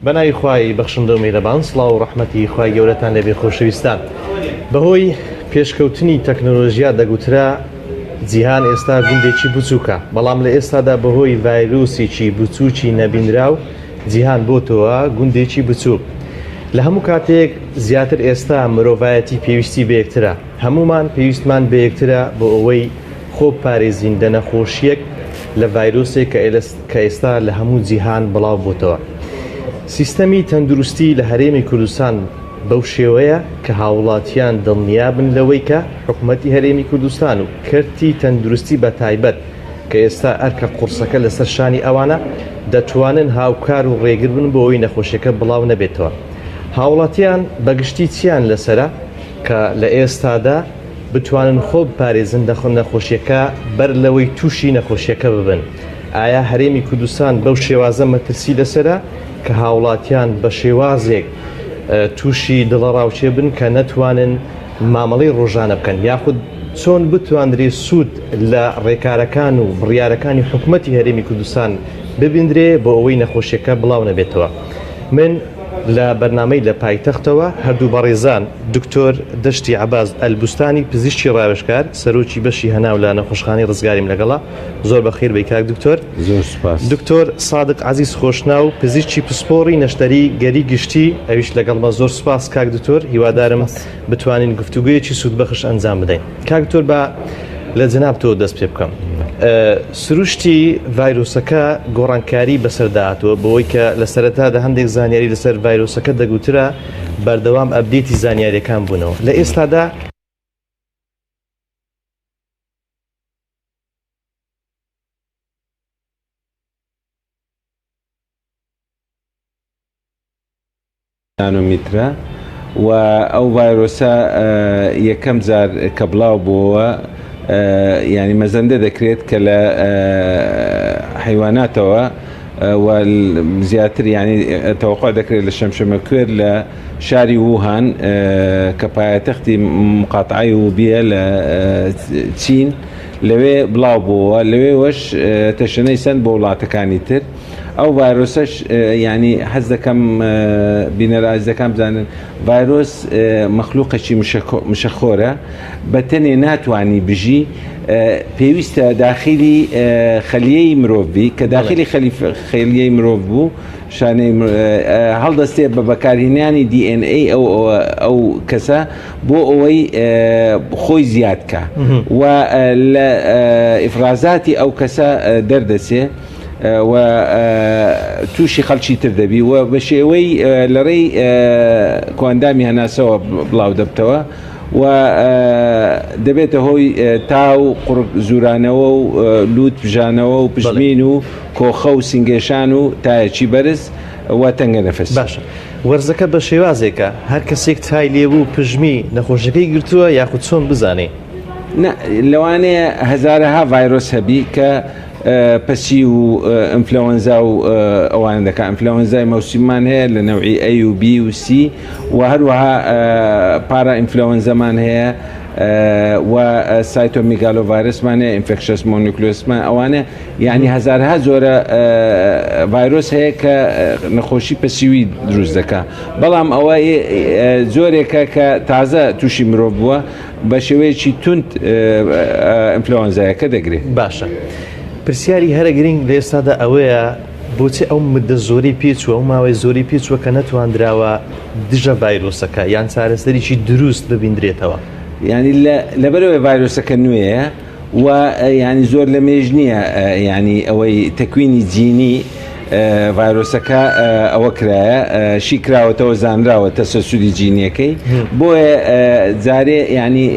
بەناوی خوای بەخشندە و میهرەبان سڵاو و ڕەحمەتی خوای گەورەتان لێبێ خۆشەویستان بەهۆی پێشکەوتنی تەکنۆلۆژیا دەگوترا جیهان ئێستا گوندێکی بچووکە بەڵام لە ئێستادا بەهۆی ڤایرۆسێکی بچووکی نەبینراو جیهان بۆتەوە گوندێکی بچووک لە هەموو کاتێک زیاتر ئێستا مرۆڤایەتی پێویستی بەیەکترە هەموومان پێویستمان بەیەکترە بۆ ئەوەی خۆ بپارێزین لە نەخۆشیەک لە ڤایرۆسێک کە ئێستا لە هەموو جیهان بڵاو بۆتەوە. سیستەمی تەندروستی لە هەرێمی کوردستان بەو شێوەیە کە هاوڵاتیان دڵنیابن لەوەی کە حکومەتی هەرێمی کوردستان و کەرتی تەندروستی بە تایبەت کە ئێستا ئەرکە قوڕسەکە لەسەر شانی ئەوانە دەتوانن هاوکار و ڕێگر بن بۆ ئەوەی نەخۆشیەکە بڵاو نەبێتەوە. هاوڵاتیان بەگشتی چیان لەسەرە کە لە ئێستادا بتوانن خۆ بپارێزن لە نەخۆشیەکە بەر لەوەی تووشی نەخۆشیەکە ببن؟ ئایا هەرێمی کوردستان بەو شێوازە مەترسی لەسەرە کە هاوڵاتیان بە شێوازێک تووشی دڵەڕاوکێ بن کە نەتوانن مامەڵەی ڕۆژانە بکەن یاخود چۆن بتواندرێ سوود لە ڕێکارەکان و بڕیارەکانی حکومەتی هەرێمی کوردستان ببیندرێ بۆ ئەوەی نەخۆشیەکە بڵاو نەبێتەوە؟ من لە بەرنامەی لە پایتەختەوە هەردوو بەڕێزان دکتۆر دەشتی عەباس ئەلبوستانی پزیشکی ڕاوێژکار سەرۆکی بەشی هەناو لە نەخۆشخانەی ڕزگاریم لەگەڵە زۆر بەخێر بێی کاک دکتۆر. زۆر سوپاس. دکتۆر سادق عەزیز خۆشناو پزیشکی پسپۆڕی نەشتەری گەری گشتی ئەویش لەگەڵمە زۆر سوپاس کاک دکتۆر هیوادارم بتوانین گفتوگۆیەکی سوودبەخش ئەنجام بدەین. کاک دکتۆر با لە جەنابتەوە دەست پێ بکەم. سروشتی ڤایرۆسەکە گۆڕانکاری بەسەردا هاتووە بەوەی کە لە سەرەتادا هەندێک زانیاری لەسەر ڤایرۆسەکە دەگوترا بەردەوام update ی زانیاریەکان بوونەوە لە ئێستادا نانۆمیترە و ئەو ڤایرۆسە یەکەم جار کە بڵاو بووەوە یانی مەزەندە دەکرێت کە لە حیواناتەوە و زیاتر یانی تەوەقع دەکرێت لە شەمشەمەکوێر لە شاری ووهان کە پایەتەختی مقاتعی ووبیە لە چین لەوێ بڵاو بووەوە لەوێوەش تەشەنەی سەند بۆ وڵاتەکانی تر. ئەو ڤایرۆسەش یانی حەز دەکەم بینەرە ئازیزەکان بزانن ڤایرۆس مەخلوقێکی مشەخۆرە بە تەنێ ناتوانی بژی پێویستە داخلی خەلیەی مرۆڤ بی کە داخلی خەلیەی مرۆڤ بوو شانەی هەڵدەستێ بە بەکارهێنانی DNA ئەو ئەو کەسە بۆ ئەوەی خۆی زیاد کە و لە ئیفرازاتی ئەو کەسە دەردەچێ و تووشی خەڵکی تر دەبی و بە شێوەی لە ڕێی کۆئەندامی هەناسەوە بڵاو دەبتەوە و دەبێتە هۆی تا و قوڕگ زورانەوە و لووت پژانەوە و پژمین و کۆخە و سینگێشان و تایەکی بەرز و تەنگە نەفەسی. باشە وەرزەکە بە شێوازێکە هەر کەسێک تای لێبوو پژمی نەخۆشەکەی گرتووە یاخود چۆن بزانین؟ نا لەوانەیە هەزارەها ڤایرۆس هەبی کە پەسی و ئینفلەوەنزا و ئەوانە دەکا ئینفلەوەنزای مەوسیممان هەیە لە نەوعی A و B و C و هەروەها پارا ئینفلەوەنزەمان هەیە و سایتۆمیگالۆڤایرسمان هەیە infectious mononucleosis مان ئەوانە یعنی هەزارها جۆرە ڤایرۆس هەیە کە نەخۆشی پەسیوی دروست دەکا بەڵام ئەوە جۆرێکە کە تازە تووشی مرۆڤ بووە بە شێوەیەکی توند ئینفلەوەنزایەکە دەگرێ. باشە پرسیاری هەرە گرینگ لە ئێستادا ئەوەیە بۆچی ئەو مدە زۆرەی پێچووە ئەو ماوەی زۆرەی پێچووە کە نەتواندراوە دژە ڤایرۆسەکە یان چارەسەریی دروست ببیندرێتەوە؟ یانی لەبەرئەوەی ڤایرۆسەکە نوێیە و یانی زۆر لە مێژ نییە یانی ئەوەی تەکوینی جینی ڤایرۆسەکە ئەوە کرایە شی کراوەتەوە زانراوە تەسەسوری جینیەکەی بۆیە جارێ ینی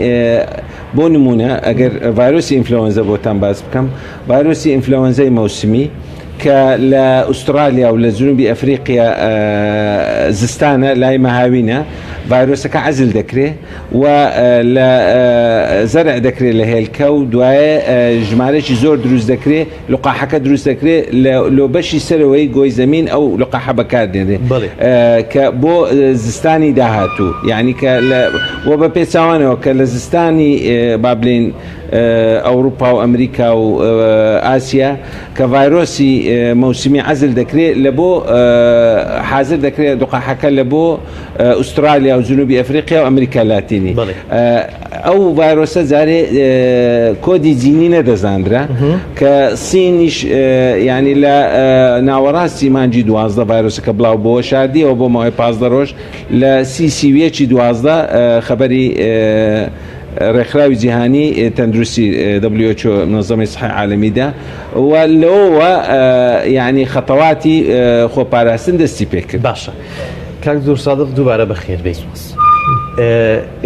بۆ نمونە ئەگەر ڤایرۆسی ئینفلۆنزە بۆتان باس بکەم ڤایرۆسی ئینفلۆنزەی مەوسمی کە لە ئوسترالیا و لە جنوبی ئەفریقیا زستانە لای مەهاوینە ڤایرۆسەکە عزل دەکرێ و لە زەرع دەکرێت لە هێلکە و دوایە ژمارەی زۆر دروست دەکرێت لقاحەکە دروست دەکرێت لە لۆ بەشی سەرەوەی گۆی زەمین ئەو لقاحە بەکاردێنرێ کە بۆ زستانی داهاتوو یعنی کە لە وە بە پێچوانەوە کە لە زستانی با بلین. ئەوروپا و ئەمریکا و ئاسیا کە ڤایرۆسی مەوسمی عەزل دەکرێت لە بۆ حازر دەکرێت لقاحەکە لە بۆ ئوسترالیا و جنوبی ئەفریقیا و ئەمریکا لاتینی. ئەو ڤایرۆسە جارێ کۆدی جینی نەدەزاندرا کە سینیش ینی لە ناوەڕاستی مانگی 12 ڤایرۆسەکە بڵاو بۆ شاردیەوە بۆ ماوەی 15 ڕۆژ لە سی سیویەکی 12 خەبەری ڕێکخراوی جیهانی تەندروستی WHO منظمەی صحی عالەمیدا و لەوەوە یعنی خەتەواتی خۆپاراستن دەستی پێکرد. باشە کاک دکتۆر سادق دووبارە بەخێر بێی.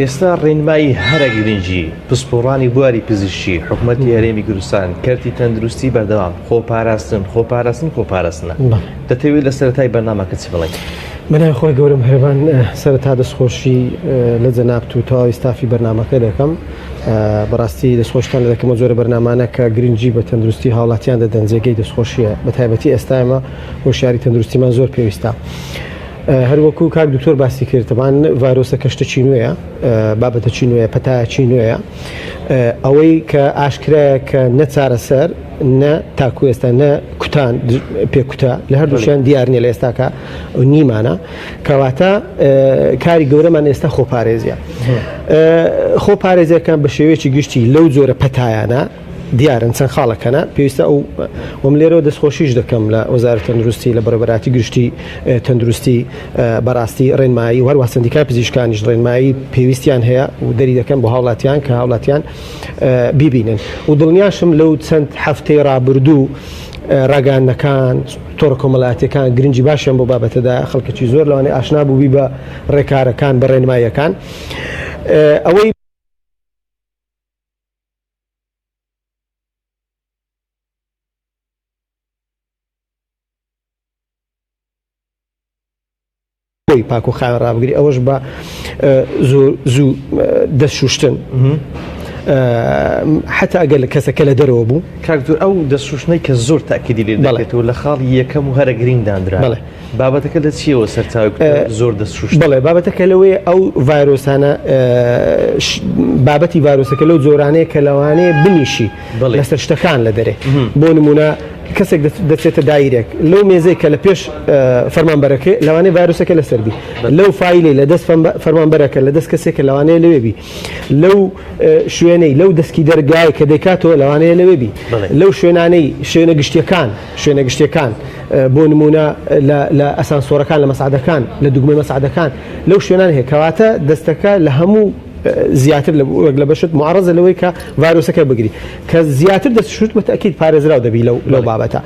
ئێستا ڕێنمایی هەرە گرنگی پسپۆڕانی بواری پزیشکی حکومەتی هەرێمی کوردستان کەرتی تەندروستی بەردەوام خۆپاراستن خۆپاراستن خۆپاراستنە دەتەوێت لە سەرەتای بەرنامەکە چ بڵێیت؟ بەناوی خوای گەورە میهرەبان سەرەتا دەستخۆشی لە جەنابت و تەواوی ستافی بەرنامەکە دەکەم بەڕاستی دەستخۆشتان لە دەکەمە جۆرە بەرنامانە کە گرنگی بە تەندروستی هاوڵاتیان دەدەن جێگەی دەستخۆشیە بە تایبەتی ئێستا ئێمە هۆشیاری تەندروستیمان زۆر پێویستە. هەروەکو کاک دکتۆر باسی کرد تەبان ڤایرۆسەکە شتێکی نوێیە بابەتەکی نوێیە پەتایەکی نوێیە ئەوەی کە ئاشکرایە کە نە چارەسەر نە تاکو ئێستا نە کوتان پێکوتە لە هەردووشیان دیار نیە لە ئێستاکە نیمانە کەواتە کاری گەورەمان ئێستا خۆپارێزیە خۆپارێزیەکان بە شێوەیەکی گشتی لەو جۆرە پەتایانە دیارن چەند خاڵەکەنە پێویستە ئەو وم لێرەوە دەستخۆشیش دەکەم لە وەزارەت تەندروستی لە بەڕێوەبەراتی گشتی تەندروستی بەڕاستی ڕێنمایی و هەروە سندیکای پزیشکانیش ڕێنمایی پێویستیان هەیە و دەری دەکەن بۆ هاوڵاتیان کە هاوڵاتیان بیبینن و دڵنیاشم لەو چەند هەفتەی ڕابردوو ڕاگەیاندنەکان تۆڕە کۆمەڵایەتیەکان گرنگی باشیان بۆ بابەتەدا خەڵکێکی زۆر لەوانەیە ئاشنا بووبی بە ڕێکارەکان بە ڕێنماییەکان ئەوەی خۆی پاک و خاوێن ڕابگری ئەوەش بە زوو دەست شوشتن حتا ئەگەر لە کەسەکە لە دەرەوە بوو کاک دکتۆر ئەو دەست شوشتنەی کە زۆر تاکیدی لێ دەکرێت و لە خاڵی یەکەم و هەرە گرنگ دانرا بابەتەکە لە چیەوە سەرچاوی زۆر دەست شوشتن بەڵێ بابەتەکە لەوەیە ئەو ڤایرۆسانە بابەتی ڤایرۆسەکە لەو جۆرانەیە کە لەوانەیە بنیشی لەسەر شتەکان لە دەرێ بۆ نمونە کەسێک دەچێتە دایرێک لەو مێزەی کە لە پێش فەرمانبەرەکەی لەوانەیە ڤایرۆسەکە لەسەر بی لەو فایلی لە دەست فەرمانبەرەکە لە دەست کەسێکە لەوانەیە لەوێ بی لەو شوێنەی لەو دەستکی دەرگای کە دەیکاتەوە لەوانەیە لەوێ بی لەو شوێنانەی شوێنە گشتیەکان شوێنە گشتیەکان بۆ نمونە لە ئەسانسۆرەکان لە مەسعدەکان لە دوگمەی مەسعدەکان لەو شوێنان هەیە کەواتە دەستەکە لە هەموو زیاتر لە وەک لە بەشت معڕزە لەوەی کە ڤایرۆسەکە بگری کە زیاتر دەست شوت بە تەئکید پارێزراو دەبی لەو لەو بابەتە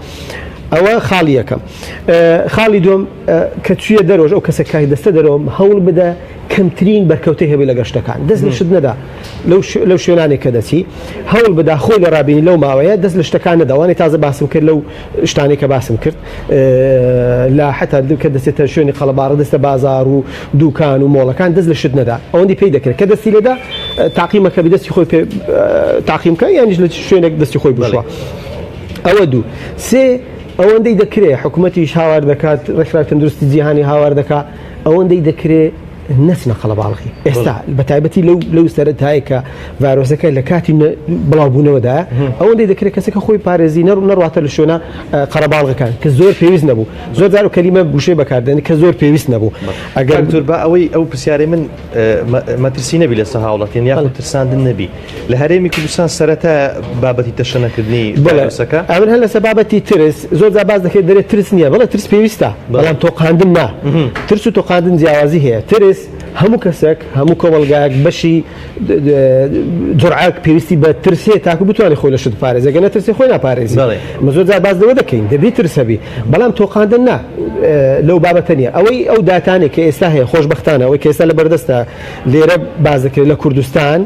ئەوە خاڵی یەکەم خاڵی دووەم کە چویە دەرۆژ ئەو کەسە کای دەستە دەرەوە هەوڵ بدە کەمترین بەرکەوتەی هەبێ لە گەشتەکان دەست لە شت نەدا لەو شوێنانێک کە دەچی هەوڵ بدا خۆی لە ڕابینی لەو ماوەیە دەست لە شتەکان نەداوانێ تازە باسم کرد لەو شتانەی کە باسم کرد لە حتا کە دەچێتە شوێنی قەڵەباڕە دەستە بازار و دوکان و مۆڵەکان دەست لە شت نەدا ئەوەندی پێی دەکرێت کە دەستی لێدا تاقیمەکە بی دەستی خۆی پێ تاقیم بکە یانیش لە شوێنێک دەستی خۆی بشوە ئەوە دوو سێ ئەوەندەی دەکرێت حکوومەتیش هاوار دەکات ڕێکخراوی تەندروستی جیهانی هاوار دەکات ئەوەندەی دەکرێت نەچنە قەڵەباڵغی ئێستا بە تایبەتی لەو لەو سەرەتایە کە ڤایرۆسەکە لە کاتی بڵاوبوونەوەدا ئەوەندەی دەکرێت کەسەکە خۆی پارێزی نەڕ نەڕاتە لە شوێنە قەرەباڵغەکان کە زۆر پێویست نەبوو زۆر جار و کەلیمە گوشەی بەکاردێن کە زۆر پێویست نەبوو ئەگەر دکتۆر با ئەوەی ئەو پرسیارەی من مەترسی نەبی لەسەر هاوڵاتیان یاخود ترساندن نەبی لە هەرێمی کوردستان سەرەتا بابەتی تەشەنەکردنی ڤایرۆسەکە؟ ئەمن هەر لەسەر بابەتی ترس زۆر جار باس دەکرێت دەرێ ترس نییە بەڵێ ترس پێویستە بەڵام تۆقاندن نا ترس و تۆقاندن جیاوازی هەیە ترس هەموو کەسێک هەموو کۆمەڵگایەک بەشی جرعەک پێویستی بە ترس هەیە تاکو بتوانێت خۆی لە شت بپارێزێت گەر نەترسێ خۆی ناپارێزی مە زۆر جار باس لەوە دەکەین دەبی ترس هەبی بەڵام تۆقاندن نا لەو بابەتە نییە ئەوەی ئەو داتانێک کە ئێستا هەیە خۆشبەختانە ئەوەی کە ئێستا لە بەردەستە لێرە باس دەکرێت لە کوردستان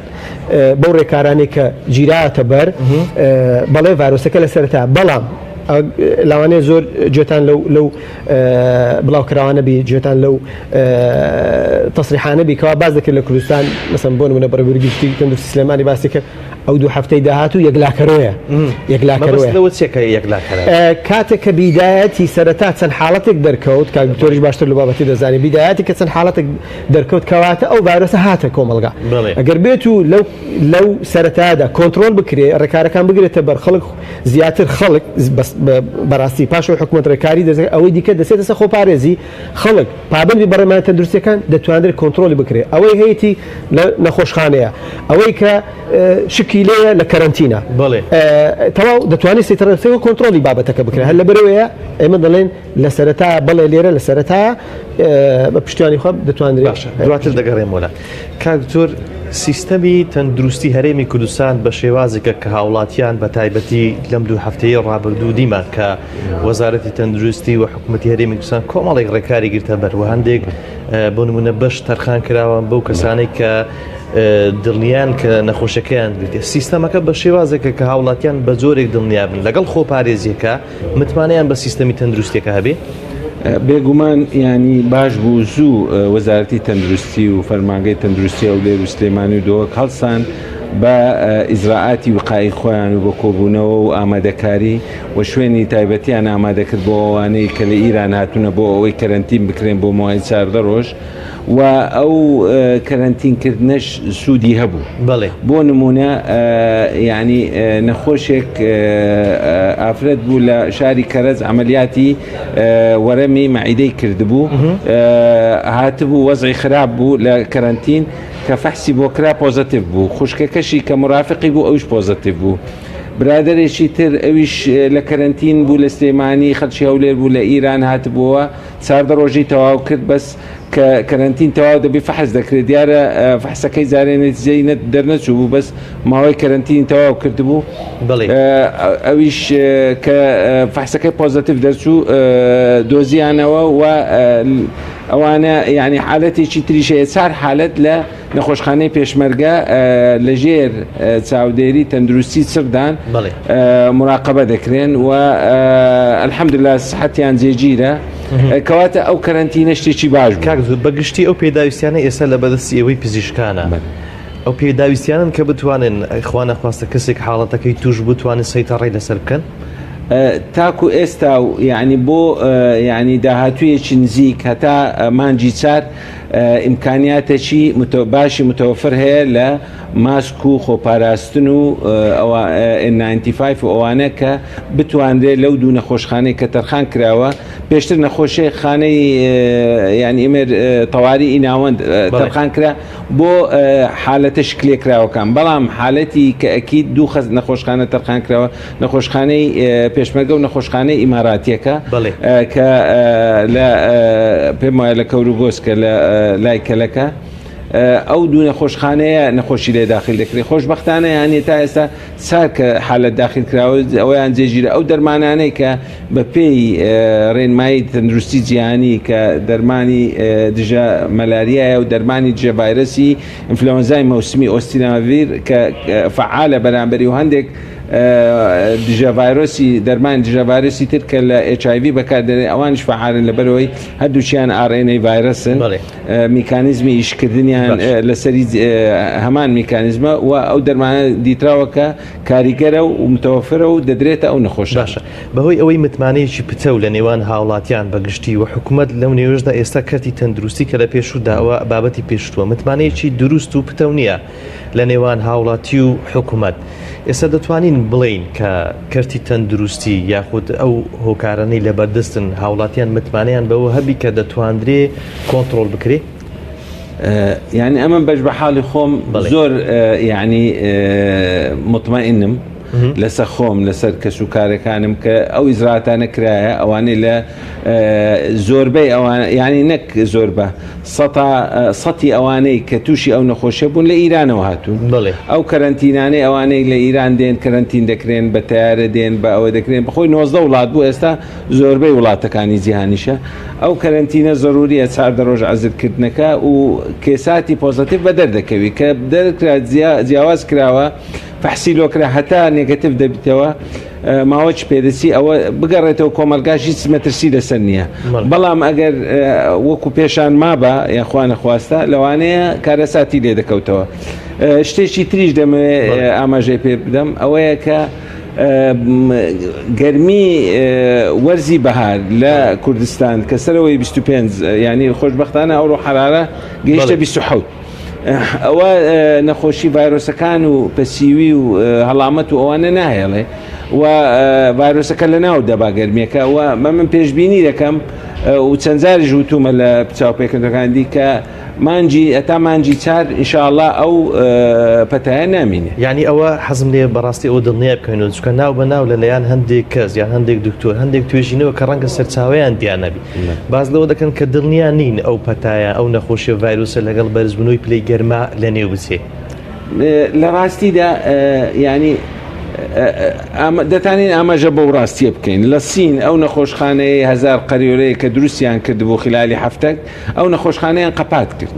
بەو ڕێکارانەی کە گیراتە بەر بەڵێ ڤایرۆسەکە لە سەرەتا بەڵام لاوانەیە زۆر جێتان لەو لەو بڵاوکراوانە بی جێتان لەو تەسریحانە بی کەوا باس دەکرد لە کوردستان مەسەن بۆ نمونە بەڕێوەبەری گشتی تەندروستی سلێمانی باسی کرد. ئەو دوو هەفتەی داهاتوو یەکلاکەرۆیە یەکلاکەرۆیە لەوە چیە کە یەکلاکەرە؟ کاتێک کە بیدایەتی سەرەتا چەند حاڵەتێک دەرکەوت کاک دکتۆریش باشتر لە بابەتی دەزانێت بیدایەتی کە چەند حاڵەتێک دەرکەوت کەواتە ئەو ڤایرۆسە هاتە کۆمەڵگا ئەگەر بێت و لەو لەو سەرەتادا کۆنترۆل بکرێ ڕێکارەکان بگرێتە بەر خەڵک زیاتر خەڵک بەڕاستی پاشەوەی حکوومەت ڕێکاری دەزێت ئەوەی دیکە دەچێتە سەر خۆپارێزی خەڵک پابەندی بە ڕێنمایە تەندروستیەکان دەتواندرێت کۆنترۆلی بکرێت ئەوەی هەیەتی لە نەخۆشخانەیە ئەوەی کە شکی لێیە لە کەرەنتینە تەواو دەتوانێت سیتەرەسەوە کۆنترۆلی بابەتەکە بکرێت هەر لەبەرەوەیە ئێمە دەڵێن لە سەرەتا بەڵێ لێرە لە سەرەتا بە پشتیوانی خوا دەتوانرێت باشە دواتر دەگەڕێمەوە کاک دکتۆر سیستەمی تەندروستی هەرێمی کوردستان بە شێوازێکە کە هاوڵاتیان بە تایبەتی لەم دوو هەفتەیە ڕابردوو دیمان کە وەزارەتی تەندروستی و حکوومەتی هەرێمی کوردستان کۆمەڵێک ڕێکاری گرتە بەر و هەندێک بۆ نمونە بەش تەرخان کراوە بەو کەسانەی کە دڵنیان کە نەخۆشەکەیان گرتێ سیستەمەکە بە شێوازێکە کە هاوڵاتیان بە جۆرێک دڵنیابن لەگەڵ خۆپارێزیەکە متمانەیان بە سیستەمی تەندروستیەکە هەبێ؟ بێگومان یانی باش بوو زوو وەزارەتی تەندروستی و فەرمانگەی تەندروستی هەولێر و سلێمانی و دهۆک هەڵسان بە ئیجرائاتی وقایی خۆیان و بە کۆبوونەوە و ئامادەکاری و شوێنی تایبەتیان ئامادەکرد بۆ ئەوانەی کە لە ئیران هاتوونە بۆ ئەوەی کەرەنتین بکرێن بۆ ماوەی 14 ڕۆژ و ئەو کەرەنتین کردنەش سوودی هەبوو. بەڵێ. بۆ نموونە یانی نەخۆشێک ئافرەت بوو لە شاری کەرەج عەمەلیاتی وەرەمی مەعیدەی کردبوو هاتبوو وەزعی خراپ بوو لە کەرەنتین کە فەحسی بۆ کرا پۆزەتیڤ بوو خوشکەکەشی کە مرافقی بوو ئەویش پۆزەتیڤ بوو برادەرێکی تر ئەویش لە کەرەنتین بوو لە سلێمانی خەڵکی هەولێر بوو لە ئیران هاتبووەوە 14 ڕۆژی تەواو کرد بەس کە کەرەنتین تەواو دەبی فەحس دەکرێت دیارە فەحسەکەی جارێ نەتیجەی دەرنەچوو بوو بەس ماوەی کەرەنتینی تەواو کردبوو ئەویش کە فەحسەکەی پۆزەتیڤ دەرچوو دۆزیانەوە و ئەوانە یعنی حالەتێکی تریش هەیە چار حالەت لە نەخۆشخانەی پێشمەرگە لەژێر چاودێری تەندروستی چڕدان مراقبە دەکرێن و الحمدلله سحەتیان جێگیرە کەواتە ئەو کەرەنتینە شتێکی باش کاک بەگشتی ئەو پێداویستیانە ئێستا لە بەدەستی ئێوەی پزیشکانە ئەو پێداویستیانن کە بتوانن خوا نەخواستە کەسێک حاڵەتەکەی توش بتوانن سەیتەڕەی لەسەر بکەن؟ تاکو ئێستا و یعنی بۆ یعنی داهاتوویەکی نزیک هەتا مانگی چار ئیمکانیاتێکی باشی متوفر هەیە لە ماسک و خۆپاراستن و ئەوە N95 و ئەوانە کە بتوانرێت لەو دوو نەخۆشخانەی کە تەرخان کراوە پێشتر نەخۆشی خانەی یعنی ئمر تەواری ناوەند تەرخان کرا بۆ حالەتە شکلێکراوەکان بەڵام حالەتی کە ئەکید دوو خەز نەخۆشخانە تەرخان کراوە نەخۆشخانەی پێشمەرگە و نەخۆشخانەی ئیماراتیەکە کە لە پێم وایە لە کەوروگۆز کە لە لای کەلەکە ئەو دوو نەخۆشخانەیە نەخۆشی لێ داخل دەکرێت خۆشببختانە یانە تا ئێستا چار کە حالت داخل کراوە ئەویان جێگیرە ئەو دەرمانانەی کە بە پێی ڕێنمایی تەندروستی جیهانی کە دەرمانی دژە مەلاریایە و دەرمانی دژە ڤایرەسی ئینفلۆنزای مەوسمی ئۆستیناڤیر کە فعالە بەرامبەری و هەندێک دژە ڤایرۆسی دەرمانی دژە ڤایرۆسی تر کە لە HIV بەکاردێنێت ئەوانیش فعالن لەبەرەوەی هەردووکیان RNA ڤایرەسن میکانیزمی ئیشکردنیان لەسەری هەمان میکانیزمە و ئەو دەرمانە دیتراوە کە کاریگەرە و متەوەفرە و دەدرێتە ئەو نەخۆشە. باشە بەهۆی ئەوەی متمانەیەکی پتەو لە نێوان هاوڵاتیان بە گشتی و حکومەت لەو نێوەشدا ئێستا کەرتی تەندروستی کە لە پێشوودا ئەوە بابەتی پێشووە متمانەیەکی دروست و پتەو نییە لە نێوان هاوڵاتی و حکومەت ئێستا دەتوانین بڵێین کە کەرتی تەندروستی یاخود ئەو هۆکارانەی لەبەردەستن هاوڵاتیان متمانەیان بەوە هەبی کە دەتواندرێ کۆنتڕۆڵ بکرێ؟ یعنی ئەمە بەش بە حاڵی خۆم زۆر یعنی مطمئنم لەسەر خۆم لەسەر کەس و کارەکانم کە ئەو ئیزراتانە کرایە ئەوانەی لە زۆربەی ئەوان یعنی نەک زۆربە سەتا سەتی ئەوانەی کە تووشی ئەو نەخۆشیە بوون لە ئیرانەوە هاتوون ئەو کەرەنتینانەی ئەوانەی لە ئیران دێن کەرەنتین دەکرێن بە تەیارە دێن بە ئەوە دەکرێن بەخۆی 19 وڵات بوو ئێستا زۆربەی وڵاتەکانی جیهانیشە ئەو کەرەنتینە زەروریە چاردە ڕۆژ عەزلکردنەکە و کێساتی پۆزەتیڤ بە دەردەکەوی کە دەرکرا جیاواز کراوە. فەحسی لۆکرا هەتا negative دەبیتەوە ماوەی پێدەچی ئەوە بگەڕێتەوە کۆمەلگاش هیچ مەترسی لەسەر نییە بەڵام ئەگەر وەکو پێشان مابە یاخوا نەخواستە لەوانەیە کارەساتی لێ دەکەوتەوە. شتێکی تریش دەمەوێت ئاماژەی پێ بدەم ئەوەیە کە گەرمی وەرزی بەهار لە کوردستان کە سەرەوەی 25 ینی خۆشببختانە ئەوڕۆ حرارە گەیشتە 27 ئەوە نەخۆشی ڤایرۆسەکان و پەسیوی و هەڵامەت و ئەوانە ناهێڵێ و ڤایرۆسەکە لە ناو دەبا گەرمیەکە و بە من پێشبینی دەکەم و چەند جاریش وتومە لە چاوپێکردەکان دیکە مانگی هەتا مانگی چار ان شاء اللە ئەو پەتایە نامینێ. یانی ئەوە حەزم لێیە بەڕاستی ئەوە دڵنیا بکەینەوە چونکە ناو بە ناو لە لەیان هەندێک کەس یان هەندێک دکتۆر هەندێک توێژینەوە کە ڕەنگە سەرچاوەیان دیار نەبی باس لەوە دەکەن کە دڵنیا نین ئەو پەتایە ئەو نەخۆشیە ڤایرۆسە لەگەڵ بەرزبوونەوەی پلەی گەرما لەنێو بچێ. لە ڕاستیدا یانی دەتانین ئاماژە بەو ڕاستیە بکەین لە سین ئەو نەخۆشخانەیە هەزار قەریۆرەیە کە دروستیان کردبوو خلالی هەفتەک ئەو نەخۆشخانەیان قەپات کرد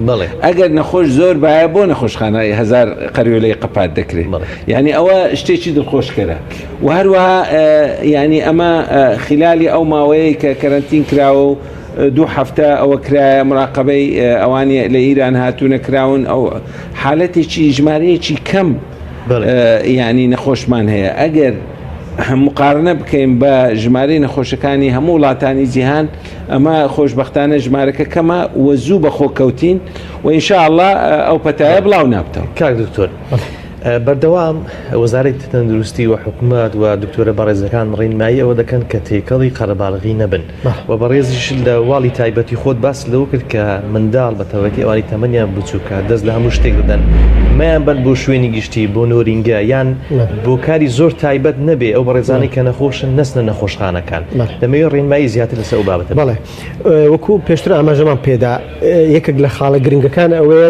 ئەگەر نەخۆش زۆر باە بۆ نەخۆشخانە هەزار قەریۆلەی قەپات دەکرێت یعنی ئەوە شتێکی دڵخۆشکەرە و هەروەها یعنی ئەمە خلالی ئەو ماوەیە کە کەرەنتین کراوە و دوو هەفتە ئەوە کرایە مراقبەی ئەوانی لە ئیران هاتوونە کراون ئەو حالەتێکی ژمارەیەکی کەم ینی نەخۆشمان هەیە ئەگەر مقارنە بکەین بە ژمارەی نەخۆشەکانی هەموو وڵاتانی جیهان ئەمە خۆشبەختانە ژمارەکە کەمە و زوو بەخۆ کەوتین و ان شاء اللە ئەو پەتایە بڵاو نابتەوە. کاک دکتۆر بەردەوام وەزارەتی تەندروستی و حکومەت و دکتۆرە بەڕێزەکان ڕێنمایی ئەوە دەکەن کە تێکەڵی قەرەباڵغی نەبن و بەڕێزیش لە واڵی تایبەتی خۆت باس لەوە کرد کە منداڵ بە تایبەتی ئەوانی تەمەنیان بچووکە دەست لە هەموو شتێک بدەن مەیان بەن بۆ شوێنی گشتی بۆ نۆرینگە یان بۆ کاری زۆر تایبەت نەبێ ئەو بەڕێزانەی کە نەخۆشن نەچنە نەخۆشخانەکان دەمەوێت ڕێنمایی زیاتر لەسەر ئەو بابەتە بەڵێ وەکو پێشتر ئاماژەمان پێدا یەکێک لە خاڵە گرنگەکان ئەوەیە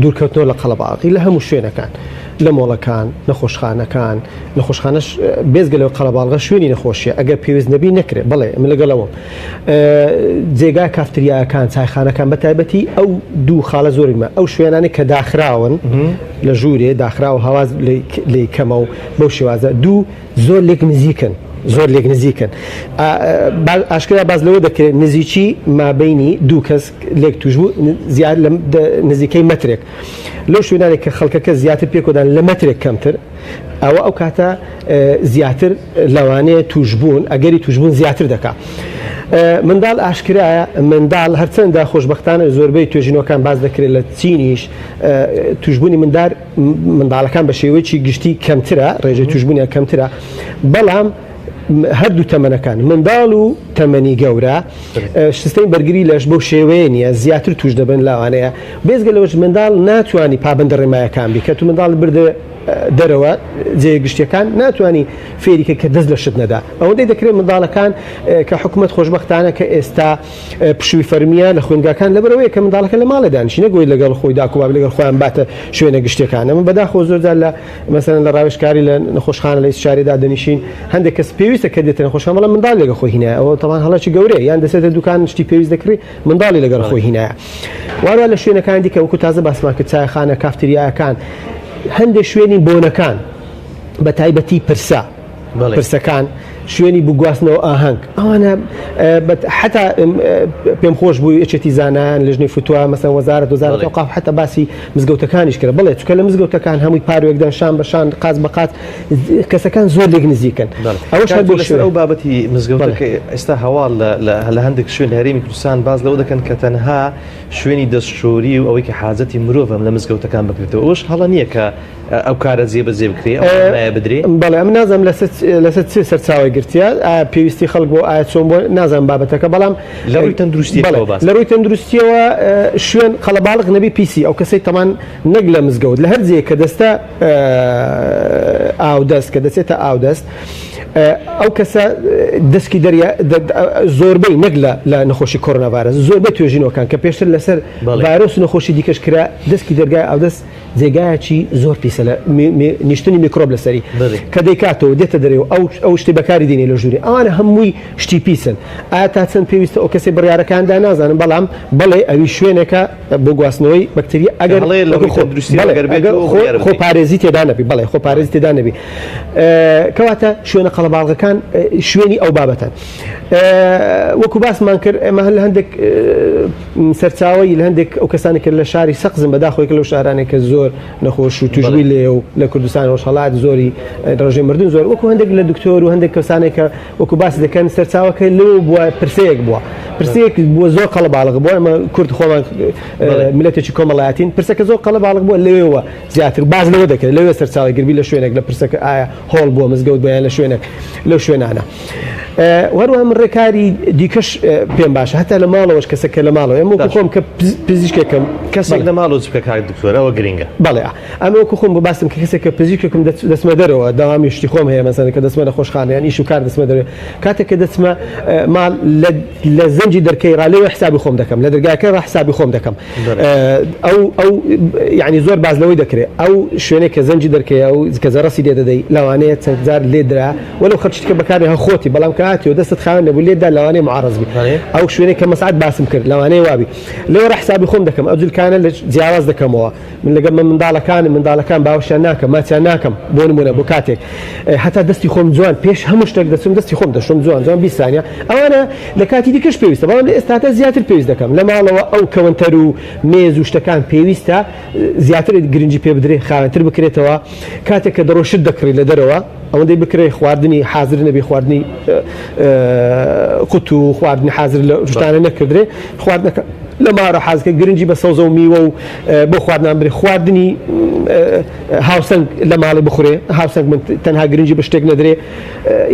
دوورکەوتنەوە لە قەڵەباڵغی لە هەموو شوێنەکان لە مۆڵەکان نەخۆشخانەکان نەخۆشخانەش بێزگە لەو قەڵەباڵغە شوێنی نەخۆشیە ئەگەر پێویست نەبی نەکرێت بەڵێ من لەگەڵەوەم جێگا کافتریاکان چایخانەکان بە تایبەتی ئەو دوو خاڵە زۆرمە ئەو شوێنانی کە داخراون لە ژوورێ داخراوە هەواز لێی کەمە و بەو شێوازە دوو زۆر لێک نزیکن زۆر لێک نزیکن ئاشکرا باز لەوە دەکرێت نزیکی مابینی دوو کەس لێک توش بوو زیاد لە نزیکەی مەترێک لەو شوێنانێک کە خەڵکەکە زیاتر پێکۆدان لە مەترێک کەمتر ئەوە ئەو کاتە زیاتر لەوانەیە توشبوون ئەگەری توشبوون زیاتر دەکا. منداڵ ئاشکرایە منداڵ هەرچەندە خۆشببختانە زۆربەی توێژینەوەکان باز دەکرێت لە چینیش توشببوونی مندار منداڵەکان بە شێوەیەکی گشتی کەمترە ڕێژەی توشببوونیان کەمترە بەڵام هەردوو تەمەنەکان منداڵ و تەمەنی گەورە سیستەمی بەرگری لەش بەو شێوەیە نییە زیاتر توش دەبن لاوانەیە بێزگە لەوەش منداڵ ناتوانانی پابندە ڕێمایەکان بی کە تو منداڵ بردە دەرەوە جێ گشتیەکان ناتوانانی فێریکە کە دەست لە شت نەدا ئەوەندەی دەکرێت منداڵەکان کە حکوومەت خۆشببختانە کە ئێستا پشووی فەرمیە لە خوێندگاکان لەبەرەوەی کە منداڵەکە لە ماڵێ دانیشی نەگەوەی لەگەڵ خۆی داک و باب لەگەڵ خۆیان باتە شوێنە گشتیەکان ئەمە بەداخەوە زۆر جار لە مەسەلەن لە ڕاوێژکاری لە نەخۆشخانە لە ئیستشارێدا دەنیشین هەندێک کەس پێویستە کە دێتە نەخۆشخانە بەڵام منداڵی لەگەڵ خۆی هینایە ئەوە تەبان هەڵەکی گەورەیە یان دەچێتە دوکان شتی پێویست دەکڕی منداڵی لەگەڵ خۆی هینایە واروا لە شوێنەکان دیکە وەکو تازە باسمان کرد چایخانە کافتریاکان هەندێک شوێنی بۆنەکان بە تایبەتی پرسە پرسەکان شوێنی بگواستنەوە ئاهەنگ ئەوانە حتا پێم خۆش بوو یەکێتی زانایان لژنەی فتوا مەسەن وەزارەت وەزارەت ئەوقاف حتا باسی مزگەوتەکانیش کرد بڵێ چکە لە مزگەوتەکان هەمووی پاروێکدان شان بە شان قاز بە قاز کەسەکان زۆر لێک نزیکن ئەوەش هەر بۆ شوێن ئەو بابەتی مزگەوتەکە ئێستا هەواڵ لە هەندێک شوێن لە هەرێمی کوردستان باز لەوە دەکەن کە تەنها شوێنی دەستشۆری و ئەوەی کە حاجەتی مرۆڤم لە مزگەوتەکان بکرێتەوە ئەوش هەڵە نییە کە ئەو کارە جێبەجێ بکرێ ئەو ڕێنمایە بدرێ؟ بەڵێ ئەمن نازانم لەسەر لەسەر چ سەرچاوەی گرتیە ئایا پێویستی خەڵک بۆ ئایا چۆن بۆ نازانم بابەتەکە بەڵام لە ڕووی تەندروستیەکەوە باس لە ڕووی تەندروستیەوە شوێن قەڵەباڵغ نەبی پیسی ئەو کەسەی تەمان نەک لە مزگەوت لە هەر جێ کە دەستە ئاودەست کە دەچێتە ئاودەست ئەو کەسە دەسکی دەریا زۆربەی نەک لە لە نەخۆشی کۆرۆنا ڤایرۆس زۆربەی توێژینەوەکان کە پێشتر لەسەر ڤایرۆس و نەخۆشی دیکەش کرا دەسکی دەرگای ئاودەست جێگایەکی زۆر پیسە لە نیشتنی میکرۆب لەسەری کە دەیکاتەوە دێتە دەرێ و ئەو ئەو شتی بەکاری دێنێ لە ژووری ئەوانە هەمووی شتی پیسن ئایا تا چەند پێویستە ئەو کەسەی بڕیارەکاندا نازانم بەڵام بەڵێ ئەوی شوێنێکە بۆ گواستنەوەی بەکتریا ئەگەر خۆپارێزی تێدا نەبی بەڵێ خۆپارێزی تێدا نەبی کەواتە شوێنە قەڵەباڵغەکان شوێنی ئەو بابەتەن وەکو باسمان کرد ئێمە لە هەندێک سەرچاوەی لە هەندێک ئەو کەسانی کە لە شاری سەقزن بەداخۆی کە لەو شارانێک کە زۆر نەخۆش و توشبووی لێ و لە کوردستان ڕۆژهەڵات زۆری ڕێژەی مردن زۆر وەکو هەندێک لە دکتۆر و هەندێک کەسانێک کە وەکو باس دەکەن سەرچاوەکە لەو بووە پرسەیەک بووە پرسەیەک بووە زۆر قەڵەباڵغ بووە ئەمە کورد خۆمان میللەتێکی کۆمەڵایەتین پرسەکە زۆر قەڵەباڵغ بووە لەوێوە زیاتر باس لەوە دەکرێت لەوێ سەرچاوەی گربی لە شوێنێک لە پرسەکە ئایا هۆڵ بووە مزگەوت بووە یان لە شوێنێک لەو شوێنانە وەروە من ڕێکاری دیکەش پێم باشە هەتا لە ماڵەوەش کەسەکە لە ماڵەوە ئێمە وەکو خۆم کە پزیشکێکم کەسێک لە ماڵەوە چ بکە کاک دکتۆر ئەوە گرنگە. بەڵێ ئەمە وەکو خۆم باسم کە کەسێک کە پزیشکێکم دەچمە دەرەوە دەوامی شتی خۆم هەیە مەسەلەن کە دەچمە نەخۆشخانە یان ئیش و کار دەچمە دەرەوە کاتێک کە دەچمە ماڵ لە زەنگی دەرکەی ڕا لەوێ حسابی خۆم دەکەم لە دەرگاکە ڕا حسابی خۆم دەکەم ئەو ئەو یعنی زۆر باز لەوەی دەکرێت ئەو شوێنێک کە زەنگی دەرکەیە ئەو کە جەرەسی لێ دەدەی لەوانەیە چەند جار لێ درا وەلو خەڵکی کە بەکارێ هە خۆتی بەڵام کە هاتیەوە دەستت خاوێن نەبوو لێت دا لەوانەیە معارەز بی ئەو شوێنێک کە مەسعد باسم کرد لەوانەیە وابی لەوە حسابی خۆم دەکەم ئەو جلکانە لە جیاواز دەکەمەوە من لەگەڵ من منداڵەکانم منداڵەکان باوەشیان ناکەم ماچیان ناکەم بۆ نمونە بۆ کاتێک هەتا دەستی خۆم جوان پێش هەموو شتێک دەچم دەستی خۆم دەشۆم جوان جوان 20 سانیە ئەوانە لە کاتی دیکەش پێویستە بەڵام لە ئێستادا زیاتر پێویست دەکەم لە ماڵەوە ئەو کەوەنتەر و مێز و شتەکان پێویستە زیاتر گرنگی پێ بدرێ خاوێنتر بکرێتەوە کاتێک کە دەڕۆ شت دەکڕی لە دەرەوە ئەوەندەی بکرێ خواردنی حازر نەبی خواردنی قوت و خواردنی حازر لە شتانە نەکردرێ خواردنەکە لە مارە حازکە گرنگی بە سەوزە و میوە و بۆ خواردنان برێ خواردنی هاوسەنگ لە ماڵی بخورێ هاوسەنگ من تەنها گرنگی بە شتێک نەدرێ